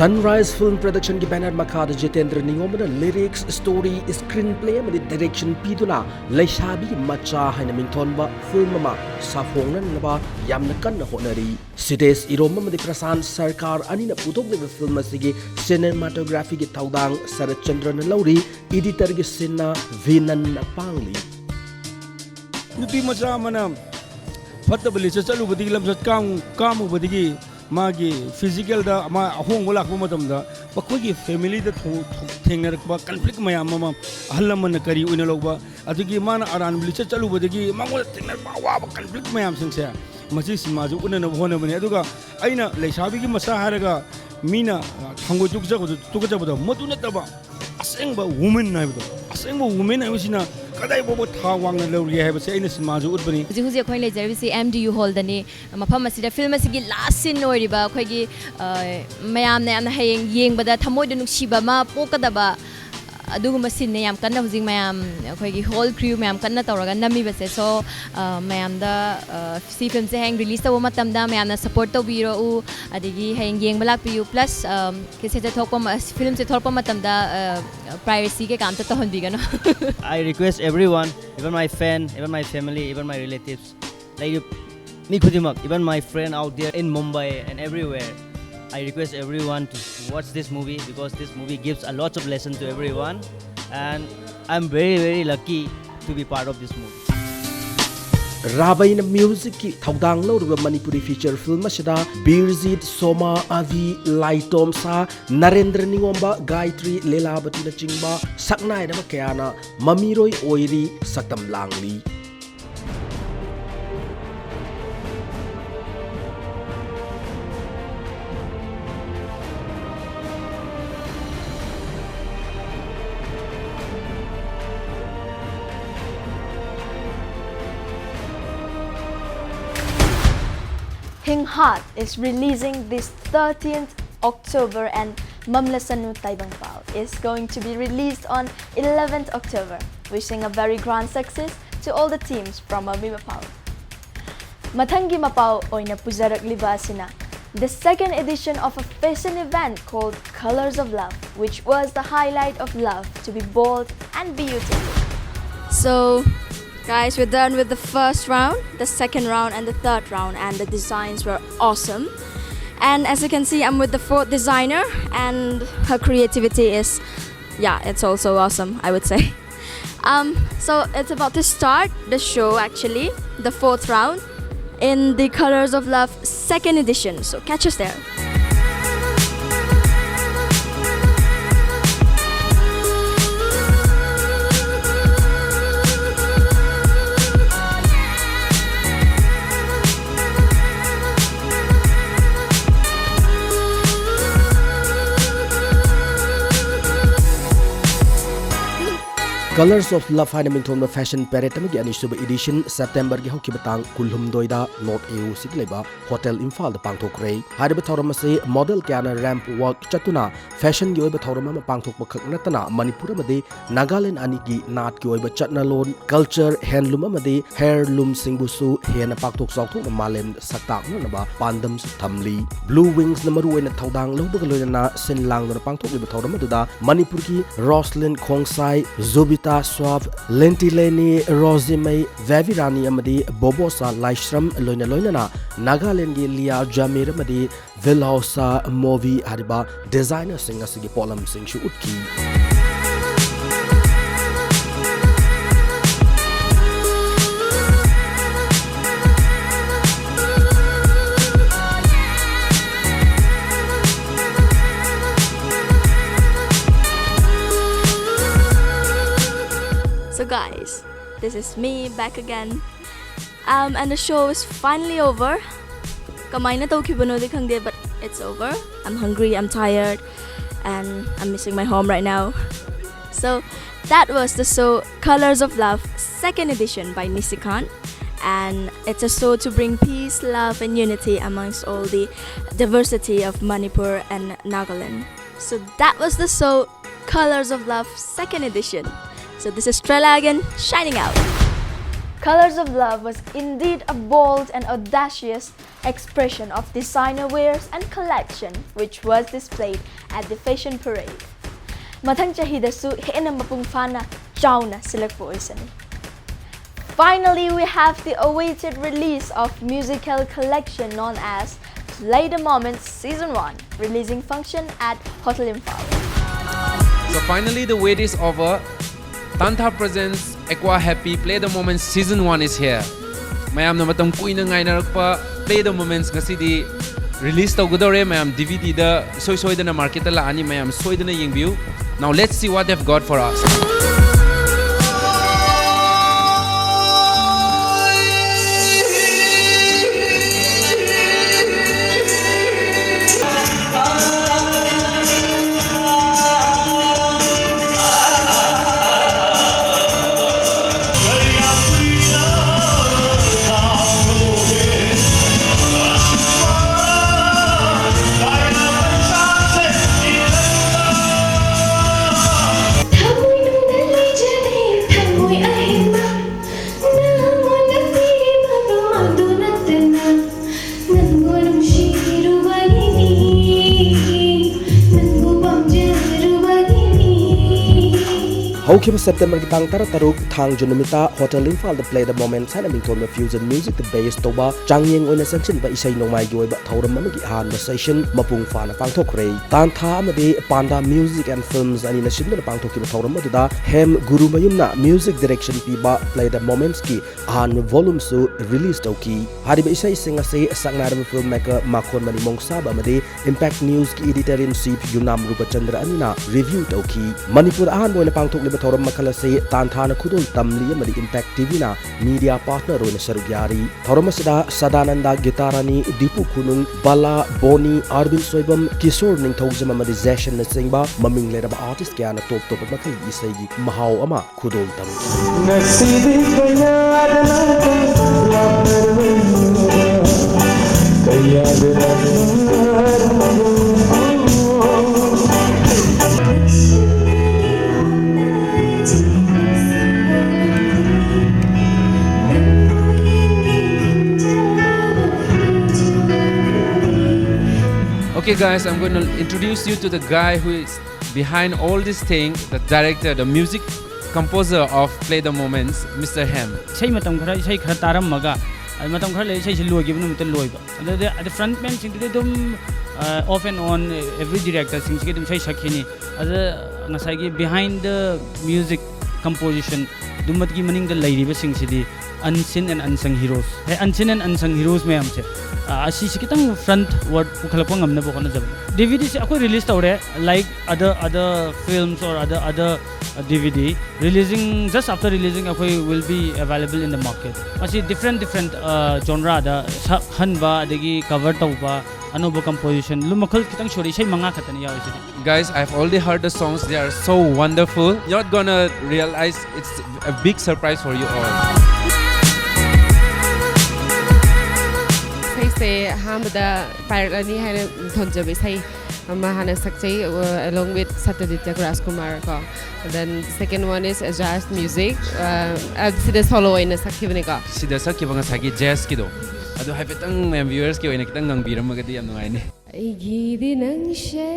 Sunrise Film Productionꯒꯤ banner ꯃꯈꯥꯗ ꯖꯤꯇꯦꯟꯗ꯭ꯔ ꯅꯤꯉꯣꯝꯕꯅ lyrics, story, screenplay ꯑꯃꯗꯤ direction ꯄꯤꯗꯨꯅ ꯂꯩꯁꯥꯕꯤꯒꯤ ꯃꯆꯥ ꯍꯥꯏꯅ ꯃꯤꯡꯊꯣꯟꯕ film ꯑꯃ ꯁꯥꯐꯣꯡꯅꯅꯕ ꯌꯥꯝꯅ ꯀꯟꯅ ꯍꯣꯠꯅꯔꯤ꯫ ꯁꯤꯇꯦꯁ ꯏꯔꯣꯝ ꯑꯃꯗꯤ ꯄ꯭ꯔꯁꯥꯟ ꯁꯔꯀꯥꯔ ꯑꯅꯤꯅ ꯄꯨꯊꯣꯛꯂꯤꯕ film ꯑꯁꯤꯒꯤ cinematographyꯒꯤ ꯊꯧꯗꯥꯡ ꯁꯔꯠꯆꯟꯗ꯭ꯔꯅ ꯂꯧꯔꯤ, editorꯒꯤ ꯁꯤꯟꯅ ꯚꯤꯅꯟꯅ ꯄꯥꯡꯂꯤ꯫ ꯅꯨꯄꯤ ꯃꯆꯥ ꯑꯃꯅ ꯐꯠꯇꯕ ꯂꯤꯆꯠ ꯆꯠꯂꯨꯕꯗꯒꯤ, ꯂꯝꯆꯠ ꯀꯥꯝ-, ꯀꯥꯝꯃꯨꯕꯗꯒꯤ ꯃꯥꯒꯤ physicalꯗ ꯃꯥ ꯑꯍꯣꯡꯕ ꯂꯥꯛꯄ ꯃꯇꯝꯗ, ꯃꯈꯣꯏꯒꯤ familyꯗ ꯊꯣ-, ꯊꯣ-, ꯊꯦꯡꯅꯔꯛꯄ conflict ꯃꯌꯥꯝ ꯑꯃ, ꯑꯍꯜ ꯂꯃꯟꯅ ꯀꯔꯤ ꯑꯣꯏꯅ ꯂꯧꯕ, ꯑꯗꯒꯤ ꯃꯥꯅ ꯑꯔꯥꯟꯕ ꯂꯤꯆꯠ ꯆꯠꯂꯨꯕꯗꯒꯤ ꯃꯉꯣꯟꯗ ꯊꯦꯡꯅꯔꯛꯄ ꯑꯋꯥꯕ conflict ꯃꯌꯥꯝꯁꯤꯡꯁꯦ, ꯃꯁꯤ ꯁꯤꯅꯦꯃꯥꯁꯤ ꯎꯠꯅꯅꯕ ꯍꯣꯠꯅꯕꯅꯤ꯫ ꯑꯗꯨꯒ ꯑꯩꯅ ꯂꯩꯁꯥꯕꯤꯒꯤ ꯃꯆꯥ ꯍꯥꯏꯔꯒ ꯃꯤꯅ, ꯑ, ꯊꯥꯡꯒꯣꯏ ꯇꯨꯀꯠꯆꯕꯗꯣ, ꯇꯨꯀꯠꯆꯕꯗꯣ, ꯃꯗꯨ ꯅꯠꯇꯕ, ꯑꯁꯦꯡꯕ woman ꯍꯥꯏꯕꯗꯣ, ꯑꯁꯦꯡꯕ woman ꯍꯥꯏꯕꯁꯤꯅ ꯀꯗꯥꯏ ꯐꯥꯎꯕ ꯊꯥꯛ ꯋꯥꯡꯅ ꯂꯧꯔꯤ ꯍꯥꯏꯕꯁꯦ ꯑꯩꯅ ꯁꯤꯅꯦꯃꯥꯁꯤ ꯎꯠꯄꯅꯤ꯫ ꯍꯧꯖꯤꯛ ꯍꯧꯖꯤꯛ ꯑꯩꯈꯣꯏꯅ ꯂꯩꯖꯔꯤꯕꯁꯤ M D U hallꯗꯅꯤ꯫ ꯃꯐꯝ ꯑꯁꯤꯗ film ꯑꯁꯤꯒꯤ last scene ꯑꯣꯏꯔꯤꯕ ꯑꯩꯈꯣꯏꯒꯤ, ꯑ, ꯃꯌꯥꯝꯅ ꯌꯥꯝꯅ ꯍꯌꯦꯡ ꯌꯦꯡꯕꯗ ꯊꯃꯣꯏꯗ ꯅꯨꯡꯁꯤꯕ ꯑꯃ ꯄꯣꯛꯀꯗꯕ, ꯑ, ꯑꯗꯨꯒꯨꯝꯕ ꯁꯤꯟꯅꯦ ꯌꯥꯝ ꯀꯟꯅ ꯍꯧꯖꯤꯛ ꯃꯌꯥꯝ, ꯑꯩꯈꯣꯏꯒꯤ ꯍꯣꯜ ꯀ꯭ꯔꯤꯌꯨ ꯃꯌꯥꯝ ꯀꯟꯅ ꯇꯧꯔꯒ ꯅꯝꯃꯤꯕꯁꯦ꯫ ꯁꯣ ꯃꯌꯥꯝꯗ, ꯑ, ꯁꯤ ꯐꯤꯂꯝꯁꯦ ꯍꯌꯦꯡ ꯔꯤꯂꯤꯁ ꯇꯧꯕ ꯃꯇꯝꯗ ꯃꯌꯥꯝꯅ ꯁꯄꯣꯔꯠ ꯇꯧꯕꯤꯔꯛꯎ꯫ ꯑꯗꯒꯤ ꯍꯌꯦꯡ ꯌꯦꯡꯕ ꯂꯥꯛꯄꯤꯌꯨ꯫ ꯄ꯭ꯂꯁ ꯀꯦꯁꯦꯠꯁꯦ ꯊꯣꯛꯄ ꯃ-, ꯐꯤꯂꯝꯁꯦ ꯊꯣꯛꯂꯛꯄ ꯃꯇꯝꯗ ꯄ꯭ꯔꯥꯏꯚꯦꯁꯤ ꯀꯩꯀꯥ ꯑꯝꯇ ꯇꯧꯍꯟꯕꯤꯒꯅꯨ꯫ I request everyone, even my fan, even my family, even my relatives, ꯂꯩꯔꯤꯕ ꯃꯤ ꯈꯨꯗꯤꯡꯃꯛ, even my friend out there in Mumbai and everywhere, I request everyone to watch this movie because this movie gives a lot of lesson to everyone, and I'm very, very lucky to be part of this movie. ꯔꯥꯕꯩꯅ ꯃ꯭ꯌꯨꯖꯤꯛꯀꯤ ꯊꯧꯗꯥꯡ ꯂꯧꯔꯤꯕ Manipuri feature film ꯑꯁꯤꯗ ꯕꯤꯔꯖꯤꯠ, ꯁꯣꯃꯥ, ꯑꯚꯤ, ꯂꯥꯏꯇꯣꯝ ꯁꯥ, ꯅꯔꯦꯟꯗ꯭ꯔ ꯅꯤꯉꯣꯝꯕ, ꯒꯥꯌꯇ꯭ꯔꯤ, ꯂꯤꯂꯥꯕꯇꯤꯅꯆꯤꯡꯕ ꯁꯛꯅꯥꯏꯔꯕ ꯀꯌꯥꯅ ꯃꯃꯤꯔꯣꯏ ꯑꯣꯏꯔꯤ, ꯁꯛꯇꯝ ꯂꯥꯡꯂꯤ꯫ Hing Hat is releasing this thirteenth October and Mamlasanu Taibangpao is going to be released on eleventh October. Wishing a very grand success to all the teams from Mami Mapao. ꯃꯊꯪꯒꯤ ꯃꯄꯥꯎ ꯑꯣꯏꯅ ꯄꯨꯖꯔꯛꯂꯤꯕ ꯑꯁꯤꯅ the second edition of a fashion event called Colors of Love, which was the highlight of love to be bold and beautiful. So, guys, we're done with the first round, the second round, and the third round, and the designs were awesome. And as you can see, I'm with the fourth designer, and her creativity is, yeah, it's also awesome, I would say. Um, so it's about to start the show, actually, the fourth round in the Colors of Love second edition. So catch us there. Colours of Love ꯍꯥꯏꯅ ꯃꯤꯡꯊꯣꯟꯕ fashion parade ꯑꯃꯒꯤ ꯑꯅꯤꯁꯨꯕ edition September ꯒꯤ ꯍꯧꯈꯤꯕ ꯇꯥꯡ ꯀꯨꯟꯍꯨꯝꯗꯣꯏꯗ North A O C ꯒꯤ ꯂꯩꯕ Hotel ꯏꯝꯐꯥꯜꯗ ꯄꯥꯡꯊꯣꯛꯈ꯭ꯔꯦ꯫ ꯍꯥꯏꯔꯤꯕ ꯊꯧꯔꯝ ꯑꯁꯤ model ꯀꯌꯥꯅ ramp walk ꯆꯠꯇꯨꯅ fashion ꯒꯤ ꯑꯣꯏꯕ ꯊꯧꯔꯝ ꯑꯃ ꯄꯥꯡꯊꯣꯛꯄ ꯈꯛ ꯅꯠꯇꯅ ꯃꯅꯤꯄꯨꯔ ꯑꯃꯗꯤ ꯅꯥꯒꯥꯂꯦꯟ ꯑꯅꯤꯒꯤ ꯅꯥꯠꯀꯤ ꯑꯣꯏꯕ ꯆꯠꯅꯂꯣꯟ, culture, handloom ꯑꯃꯗꯤ heirloom ꯁꯤꯡꯕꯨꯁꯨ ꯍꯦꯟꯅ ꯄꯥꯛꯊꯣꯛ ꯆꯥꯎꯊꯣꯛꯅ ꯃꯥꯂꯦꯝ ꯁꯛꯇꯥꯛꯅꯅꯕ ꯄꯥꯟꯗꯝꯁꯨ ꯊꯝꯂꯤ꯫ Blue Wings ꯅ ꯃꯔꯨꯑꯣꯏꯅ ꯊꯧꯗꯥꯡ ꯂꯧꯕꯒ ꯂꯣꯏꯅꯅ ꯁꯤꯟ ꯂꯥꯡꯗꯨꯅ ꯄꯥꯡꯊꯣꯛꯂꯤꯕ ꯊꯧꯔꯝ ꯑꯗꯨꯗ ꯃꯅꯤꯄꯨꯔꯒꯤ ꯔꯣꯁꯂꯤꯟ ꯈꯣꯡꯁꯥꯏ, ꯖꯨꯕꯤꯇꯥ ꯁ꯭ꯋꯥꯞ, ꯂꯦꯟꯇꯤꯂꯦꯅꯤ, ꯔꯣꯖꯤꯃꯩ, ꯚꯦꯕꯤꯔꯥꯅꯤ ꯑꯃꯗꯤ ꯕꯣꯕꯣꯁꯥ ꯂꯥꯏꯁ꯭ꯔꯝ ꯂꯣꯏꯅ ꯂꯣꯏꯅꯅ ꯅꯥꯒꯥꯂꯦꯟꯒꯤ ꯂꯤꯌꯥ ꯖꯃꯤꯔ ꯑꯃꯗꯤ ꯚꯤꯜꯍꯧꯁꯥ ꯃꯣꯚꯤ ꯍꯥꯏꯔꯤꯕ designer ꯁꯤꯡ ꯑꯁꯤꯒꯤ ꯄꯣꯠꯂꯝꯁꯤꯡꯁꯨ ꯎꯠꯈꯤ꯫ So guys, this is me back again. Um, and the show is finally over. ꯀꯃꯥꯏꯅ ꯇꯧꯈꯤꯕꯅꯣꯗꯤ ꯈꯪꯗꯦ, but it's over. I'm hungry, I'm tired, and I'm missing my home right now. So that was the show Colours of Love, second edition by Nishikant. And it's a show to bring peace, love, and unity amongst all the diversity of Manipur and Nagaland. So that was the show Colours of Love, second edition. So this is Strella again, signing out. Colours of Love was indeed a bold and audacious expression of designer wears and collection, which was displayed at the fashion parade. ꯃꯊꯪ ꯆꯍꯤꯗꯁꯨ ꯍꯦꯟꯅ ꯃꯄꯨꯡ ꯐꯥꯅ ꯆꯥꯎꯅ ꯁꯤꯜꯂꯛꯄ ꯑꯣꯏꯁꯅꯨ꯫ Finally, we have the awaited release of musical collection known as Play the Moments Season one, releasing function at Hotel Imphal. So finally, the wait is over. Tantha presents Aqua Happy Play the Moments Season one is here. ꯃꯌꯥꯝꯅ ꯃꯇꯝ ꯀꯨꯏꯅ ꯉꯥꯏꯅꯔꯛꯄ Play the Moments ꯉꯁꯤꯗꯤ release ꯇꯧꯒꯗꯧꯔꯦ꯫ ꯃꯌꯥꯝ D V D ꯗ ꯏꯁꯣꯏ ꯁꯣꯏꯗꯅ market ꯇ ꯂꯥꯛꯑꯅꯤ꯫ ꯃꯌꯥꯝ ꯁꯣꯏꯗꯅ ꯌꯦꯡꯕꯤꯌꯨ꯫ Now let's see what they've got for us. ꯍꯧꯈꯤꯕ ꯁꯦꯞꯇꯦꯝꯕꯔꯒꯤ ꯇꯥꯡ ꯇꯔꯥꯇꯔꯨꯛ ꯊꯥꯡꯖ ꯅꯨꯃꯤꯠꯇ ꯍꯣꯇꯦꯜ ꯏꯝꯐꯥꯜꯗ Play the Moments ꯍꯥꯏꯅ ꯃꯤꯡꯊꯣꯟꯕ fusion musicꯇ base ꯇꯧꯕ ꯆꯥꯡꯌꯦꯡ ꯑꯣꯏꯅ ꯆꯪꯁꯤꯟꯕ ꯏꯁꯩ ꯅꯣꯡꯃꯥꯏꯒꯤ ꯑꯣꯏꯕ ꯊꯧꯔꯝ ꯑꯃꯒꯤ ꯑꯍꯥꯟꯕ session ꯃꯄꯨꯡ ꯐꯥꯅ ꯄꯥꯡꯊꯣꯛꯈ꯭ꯔꯦ꯫ ꯇꯥꯟꯊꯥ ꯑꯃꯗꯤ Panda Music and Films ꯑꯅꯤꯅ ꯁꯤꯟꯗꯨꯅ ꯄꯥꯡꯊꯣꯛꯈꯤꯕ ꯊꯧꯔꯝ ꯑꯗꯨꯗ ꯍꯦꯝ ꯒꯨꯔꯨꯃꯌꯨꯝꯅ music direction ꯄꯤꯕ Play the Momentꯀꯤ ꯑꯍꯥꯟꯕ volumeꯁꯨ release ꯇꯧꯈꯤ꯫ ꯍꯥꯏꯔꯤꯕ ꯏꯁꯩꯁꯤꯡ ꯑꯁꯤ ꯁꯛꯅꯥꯏꯔꯕ film maker ꯃꯈꯣꯟꯃꯅꯤ ꯃꯣꯡꯁꯥꯕ ꯑꯃꯗꯤ Impact Newsꯀꯤ editor in chief ꯌꯨꯅꯥꯝ ꯔꯨꯄꯆꯟꯗ꯭ꯔ ꯑꯅꯤꯅ review ꯇꯧꯈꯤ꯫ ꯃꯅꯤꯄꯨꯔꯗ ꯑꯍꯥꯟꯕ ꯑꯣꯏꯅ ꯄꯥꯡꯊꯣꯛꯂꯤꯕ ꯊꯧꯔꯝ ꯃꯈꯜ ꯑꯁꯤ ꯇꯥꯟꯊꯥꯅ ꯈꯨꯗꯣꯜ ꯇꯝꯂꯤ ꯑꯃꯗꯤ Impact TVꯅ media partner ꯑꯣꯏꯅ ꯁꯔꯨꯛ ꯌꯥꯔꯤ꯫ ꯊꯧꯔꯝ ꯑꯁꯤꯗ ꯁꯗꯥꯅꯟꯗ, ꯒꯤꯇꯥꯔꯥꯅꯤ, ꯗꯤꯄꯨ ꯈꯨꯅꯨꯡ, ꯕꯂꯥ, ꯕꯣꯅꯤ, ꯑꯥꯔꯕꯤꯟ ꯁꯣꯏꯕꯝ, ꯀꯤꯁꯣꯔ ꯅꯤꯡꯊꯧꯖꯝ ꯑꯃꯗꯤ ꯖꯦꯁꯟꯅꯆꯤꯡꯕ ꯃꯃꯤꯡ ꯂꯩꯔꯕ artist ꯀꯌꯥꯅ top ꯇꯣꯞꯄ ꯃꯈꯜꯒꯤ ꯏꯁꯩꯒꯤ ꯃꯍꯥꯎ ꯑꯃ ꯈꯨꯗꯣꯜ ꯇꯝꯃꯤ꯫ ꯉꯁꯤꯗꯤ ꯀꯌꯥꯗ ꯂꯥꯛꯄ ꯂꯥꯛꯅꯔꯨꯕꯅꯣ? ꯀꯌꯥꯗ ꯂꯥꯛꯅꯔꯨꯕꯅꯣ? Okay, guys, I'm going to introduce you to the guy who is behind all this thing, the director, the music composer of Play the Moments, Mister Hem. ꯏꯁꯩ ꯃꯇꯝ ꯈꯔ ꯏꯁꯩ ꯈꯔ ꯇꯥꯔꯝꯃꯒ ꯑꯗ ꯃꯇꯝ ꯈꯔ ꯂꯩ ꯏꯁꯩꯁꯤ ꯂꯣꯏꯈꯤꯕ ꯅꯨꯃꯤꯠꯇ ꯂꯣꯏꯕ꯫ ꯑꯗꯨꯗꯤ ꯑꯗ frontmanꯁꯤꯡꯗꯨꯗꯤ ꯑꯗꯨꯝ off and on every directorꯁꯤꯡꯁꯤꯒꯤ ꯑꯗꯨꯝ ꯏꯁꯩ ꯁꯛꯈꯤꯅꯤ꯫ ꯑꯗ ꯉꯁꯥꯏꯒꯤ behind the music composition ꯑꯗꯨꯃꯛꯀꯤ ꯃꯅꯤꯡꯗ ꯂꯩꯔꯤꯕꯁꯤꯡꯁꯤꯗꯤ unseen and unsung heroes꯫ Hey, unseen and unsung heroes ꯃꯌꯥꯝꯁꯦ ꯑꯁꯤꯁꯤ ꯈꯤꯇꯪ front word ꯄꯨꯈꯠꯂꯛꯄ ꯉꯝꯅꯕ ꯍꯣꯠꯅꯖꯕꯅꯤ꯫ DVDꯁꯦ ꯑꯩꯈꯣꯏ release ꯇꯧꯔꯦ, like other other films or other other DVD releasing, just after releasing ꯑꯩꯈꯣꯏ will be available in the market꯫ ꯃꯁꯤ different different genreꯗ ꯁꯛꯍꯟꯕ ꯑꯗꯒꯤ cover ꯇꯧꯕ ꯑꯅꯧꯕ composition ꯂꯨꯝ ꯃꯈꯜ ꯈꯤꯇꯪ ꯁꯨꯔꯦ꯫ ꯏꯁꯩ ꯃꯉꯥ ꯈꯛꯇꯅꯤ ꯌꯥꯎꯔꯤꯁꯤꯗꯤ꯫ Guys, I've already heard the songs. They are so wonderful. You're not gonna realize it's a big surprise for you all. ꯏꯁꯩꯁꯦ ꯑꯍꯥꯟꯕꯗ ꯄꯥꯏꯔꯛꯂꯅꯤ ꯍꯥꯏꯅ ꯊꯣꯟꯖꯕ ꯏꯁꯩ ꯑꯃ ꯍꯥꯟꯅ ꯁꯛꯆꯩ, along with Satyajit Rajkumar ꯀꯣ꯫ Then second one is Ajaz Music, ꯁꯤꯗ solo ꯑꯣꯏꯅ ꯁꯛꯈꯤꯕꯅꯤꯀꯣ꯫ ꯁꯤꯗ ꯁꯛꯈꯤꯕ ꯉꯁꯥꯏꯒꯤ jazzꯀꯤꯗꯣ ꯑꯗꯨ ꯍꯥꯏꯐꯦꯠꯇꯪ ꯃꯌꯥꯝ viewersꯀꯤ ꯑꯣꯏꯅ ꯈꯤꯇꯪ ꯉꯪꯕꯤꯔꯝꯃꯒꯗꯤ ꯌꯥꯝ ꯅꯨꯡꯉꯥꯏꯅꯤ꯫ ꯑꯩꯒꯤꯗꯤ ꯅꯪꯁꯦ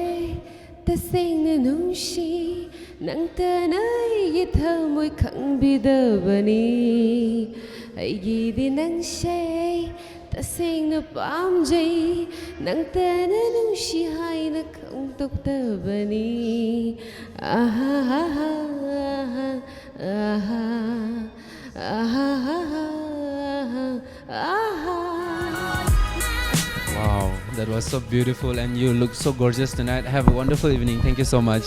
ꯇꯁꯦꯡꯅ ꯅꯨꯡꯁꯤ ꯅꯪꯇꯅ ꯑꯩꯒꯤ ꯊꯃꯣꯏ ꯈꯪꯕꯤꯗꯕꯅꯤ꯫ ꯑꯩꯒꯤꯗꯤ ꯅꯪꯁꯦ ꯇꯁꯦꯡꯅ ꯄꯥꯝꯖꯩ, ꯅꯪꯇꯅ ꯅꯨꯡꯁꯤ ꯍꯥꯏꯅ ꯈꯪꯗꯣꯛꯇꯕꯅꯤ꯫ ꯑꯍꯥ, ꯑꯍꯥ, ꯑꯍꯥ, ꯑꯍꯥ, ꯑꯍꯥ, ꯑꯍꯥ, ꯑꯍꯥ, ꯑꯍꯥ꯫ Wow, that was so beautiful, and you look so gorgeous tonight. Have a wonderful evening. Thank you so much.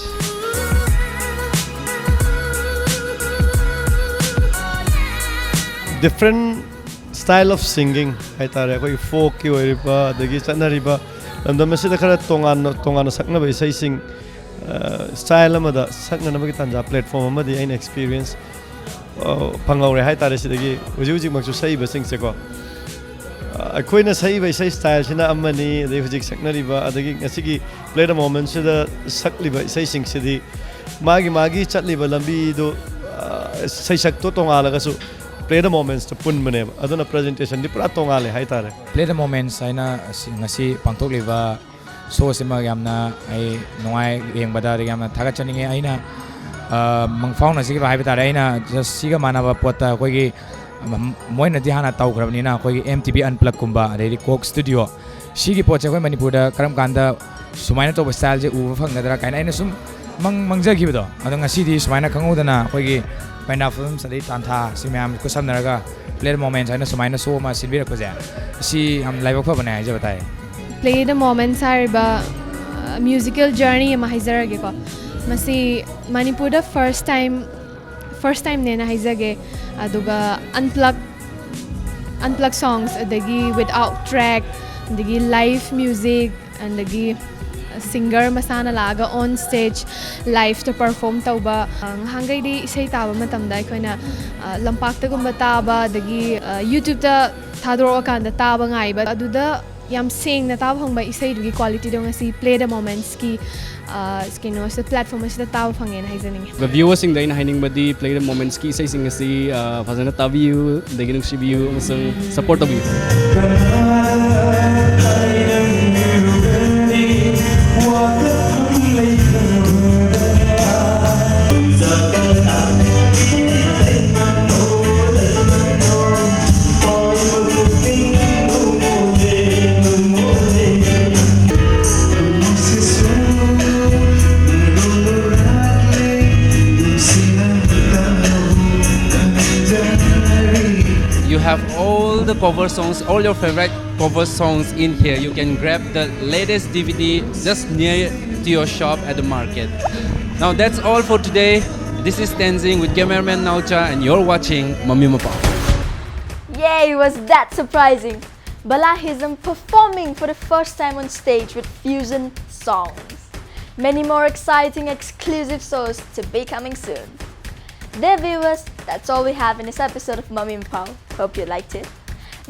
Different style of singing ꯍꯥꯏꯇꯥꯔꯦ꯫ ꯑꯩꯈꯣꯏꯒꯤ ꯐꯣꯛꯀꯤ ꯑꯣꯏꯔꯤꯕ ꯑꯗꯒꯤ ꯆꯠꯅꯔꯤꯕ ꯂꯝꯗꯝ ꯑꯁꯤꯗ ꯈꯔ ꯇꯣꯉꯥꯟꯅ ꯇꯣꯉꯥꯟꯅ ꯁꯛꯅꯕ ꯏꯁꯩꯁꯤꯡ ꯁ꯭ꯇꯥꯏꯜ ꯑꯃꯗ ꯁꯛꯅꯅꯕꯒꯤ ꯇꯥꯟꯖꯥ ꯄ꯭ꯂꯦꯠꯐꯣꯝ ꯑꯃꯗꯤ ꯑꯩꯅ ꯑꯦꯛꯁꯄꯤꯔꯤꯌꯦꯟꯁ ꯐꯪꯍꯧꯔꯦ ꯍꯥꯏꯇꯥꯔꯦ꯫ ꯁꯤꯗꯒꯤ ꯍꯧꯖꯤꯛ ꯍꯧꯖꯤꯛꯃꯛꯁꯨ ꯁꯛꯏꯕꯁꯤꯡꯁꯦꯀꯣ, ꯑꯩꯈꯣꯏꯅ ꯁꯛꯏꯕ ꯏꯁꯩ ꯁ꯭ꯇꯥꯏꯜꯁꯤꯅ ꯑꯃꯅꯤ, ꯑꯗꯩ ꯍꯧꯖꯤꯛ ꯁꯛꯅꯔꯤꯕ ꯑꯗꯒꯤ ꯉꯁꯤꯒꯤ Play the Momentꯁꯤꯗ ꯁꯛꯂꯤꯕ ꯏꯁꯩꯁꯤꯡꯁꯤꯗꯤ ꯃꯥꯒꯤ ꯃꯥꯒꯤ ꯆꯠꯂꯤꯕ ꯂꯝꯕꯤꯗꯨ, ꯁꯩꯁꯛꯇꯣ ꯇꯣꯉꯥꯜꯂꯒꯁꯨ Play the Momentꯁꯇ ꯄꯨꯟꯕꯅꯦꯕ꯫ ꯑꯗꯨꯅ ꯄ꯭ꯔꯖꯦꯟꯇꯦꯁꯟꯗꯤ ꯄꯨꯔꯥ ꯇꯣꯉꯥꯜꯂꯦ ꯍꯥꯏꯇꯥꯔꯦ꯫ Play the Moments ꯍꯥꯏꯅ ꯑꯁꯤ ꯉꯁꯤ ꯄꯥꯡꯊꯣꯛꯂꯤꯕ ꯁꯣꯁꯤꯃ ꯌꯥꯝꯅ ꯑꯩ ꯅꯨꯡꯉꯥꯏ ꯌꯦꯡꯕꯗ, ꯑꯗꯒꯤ ꯌꯥꯝꯅ ꯊꯥꯒꯠꯆꯅꯤꯡꯉꯦ꯫ ꯑꯩꯅ ꯃꯪꯐꯥꯎꯅꯖꯈꯤꯕ ꯍꯥꯏꯕ ꯇꯥꯔꯦ꯫ ꯑꯩꯅ just ꯁꯤꯒ ꯃꯥꯟꯅꯕ ꯄꯣꯠꯇ ꯑꯩꯈꯣꯏꯒꯤ ꯃꯣꯏꯅꯗꯤ ꯍꯥꯟꯅ ꯇꯧꯈ꯭ꯔꯕꯅꯤꯅ, ꯑꯩꯈꯣꯏꯒꯤ M T V Unpluggedꯀꯨꯝꯕ, ꯑꯗꯩꯗꯤ Coke Studio, ꯁꯤꯒꯤ ꯄꯣꯠꯁꯦ ꯑꯩꯈꯣꯏ ꯃꯅꯤꯄꯨꯔꯗ ꯀꯔꯝ ꯀꯥꯟꯗ ꯁꯨꯃꯥꯏꯅ ꯇꯧꯕ ꯁ꯭ꯇꯥꯏꯜꯁꯦ ꯎꯕ ꯐꯪꯒꯗ꯭ꯔꯥ ꯀꯥꯏꯅ ꯑꯩꯅ ꯁꯨꯝ ꯃꯪ ꯃꯪꯖꯈꯤꯕꯗꯣ꯫ ꯑꯗꯣ ꯉꯁꯤꯗꯤ ꯁꯨꯃꯥꯏꯅ ꯈꯪꯍꯧꯗꯅ ꯑꯩꯈꯣꯏꯒꯤ ꯄꯥꯏꯅꯥ ꯐꯤꯜꯝꯁ ꯑꯗꯩ ꯇꯥꯟꯊꯥ ꯁꯤ ꯃꯌꯥꯝ ꯈꯨꯠꯁꯝꯅꯔꯒ Play the Moments ꯍꯥꯏꯅ ꯁꯨꯃꯥꯏꯅ ꯁꯣ ꯑꯃ ꯁꯤꯟꯕꯤꯔꯛꯄꯁꯦ, ꯁꯤ ꯌꯥꯝ ꯂꯥꯏꯕꯛ ꯐꯕꯅꯦ ꯍꯥꯏꯖꯕ ꯇꯥꯏ꯫ Play the Moments ꯍꯥꯏꯔꯤꯕ ꯃ꯭ꯌꯨꯖꯤꯀꯦꯜ ꯖꯔꯅꯤ ꯑꯃ ꯍꯥꯏꯖꯔꯒꯦꯀꯣ꯫ ꯃꯁꯤ ꯃꯅꯤꯄꯨꯔꯗ ꯐꯥꯔꯁ ꯇꯥꯏꯝ ꯐꯥꯔꯁ ꯇꯥꯏꯝꯅꯦꯅ ꯍꯥꯏꯖꯒꯦ꯫ ꯑꯗꯨꯒ ꯑꯟꯄ꯭ꯂꯛ ꯑꯟꯄ꯭ꯂꯛ ꯁꯣꯡꯁ, ꯑꯗꯒꯤ ꯋꯤꯠꯑꯥꯎꯠ ꯇ꯭ꯔꯦꯛ, ꯑꯗꯒꯤ ꯂꯥꯏꯚ ꯃ꯭ꯌꯨꯖꯤꯛ, ꯑꯗꯒꯤ ꯁꯤꯡꯒꯔ ꯃꯁꯥꯅ ꯂꯥꯛꯑꯒ ꯑꯣꯟ ꯁ꯭ꯇꯦꯖ ꯂꯥꯏꯚꯇ ꯄꯔꯐꯣꯝ ꯇꯧꯕ꯫ ꯉꯍꯥꯟꯈꯩꯗꯤ ꯏꯁꯩ ꯇꯥꯕ ꯃꯇꯝꯗ ꯑꯩꯈꯣꯏꯅ ꯂꯝꯄꯥꯛꯇꯒꯨꯝꯕ ꯇꯥꯕ, ꯑꯗꯒꯤ ꯌꯨꯇ꯭ꯌꯨꯕꯇ ꯊꯥꯗꯣꯔꯛꯑꯀꯥꯟꯗ ꯇꯥꯕ ꯉꯥꯏꯕ, ꯑꯗꯨꯗ ꯌꯥꯝ ꯁꯦꯡꯅ ꯇꯥꯕ ꯐꯪꯕ ꯏꯁꯩꯗꯨꯒꯤ ꯀ꯭ꯋꯥꯂꯤꯇꯤꯗꯣ ꯉꯁꯤ Play the Momentꯁꯀꯤ ꯀꯩꯅꯣꯁꯤꯗ, ꯄ꯭ꯂꯦꯠꯐꯣꯝ ꯑꯁꯤꯗ ꯇꯥꯕ ꯐꯪꯉꯦꯅ ꯍꯥꯏꯖꯅꯤꯡꯉꯤ꯫ ꯚ꯭ꯌꯨꯋꯔꯁꯤꯡꯗ ꯑꯩꯅ ꯍꯥꯏꯅꯤꯡꯕꯗꯤ, Play the Momentsꯀꯤ ꯏꯁꯩꯁꯤꯡ ꯑꯁꯤ ꯐꯖꯅ ꯇꯥꯕꯤꯌꯨ, ꯑꯗꯒꯤ ꯅꯨꯡꯁꯤꯕꯤꯌꯨ ꯑꯃꯁꯨꯡ ꯁꯄꯣꯔꯠ ꯇꯧꯕꯤꯌꯨ꯫ Have all the cover songs, all your favorite cover songs in here. You can grab the latest D V D just near to your shop at the market. Now that's all for today. This is Tenzing with cameraman Naocha, and you're watching Mami Mapao. Yay, was that surprising? Balahism performing for the first time on stage with fusion songs. Many more exciting exclusive shows to be coming soon. Dear viewers, that's all we have in this episode of Mami Mapao. Hope you liked it.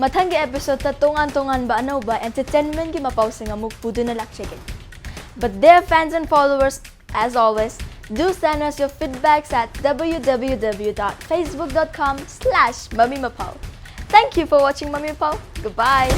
ꯃꯊꯪꯒꯤ episode ꯇ ꯇꯣꯉꯥꯟ ꯇꯣꯉꯥꯟꯕ ꯑꯅꯧꯕ entertainment ꯀꯤ ꯃꯄꯥꯎꯁꯤꯡ ꯑꯃꯨꯛ ꯄꯨꯗꯨꯅ ꯂꯥꯛꯆꯒꯦ. But dear fans and followers, as always, do send us your feedbacks at w w w dot facebook dot com slash mami mapao. Thank you for watching Mami Mapao. Goodbye.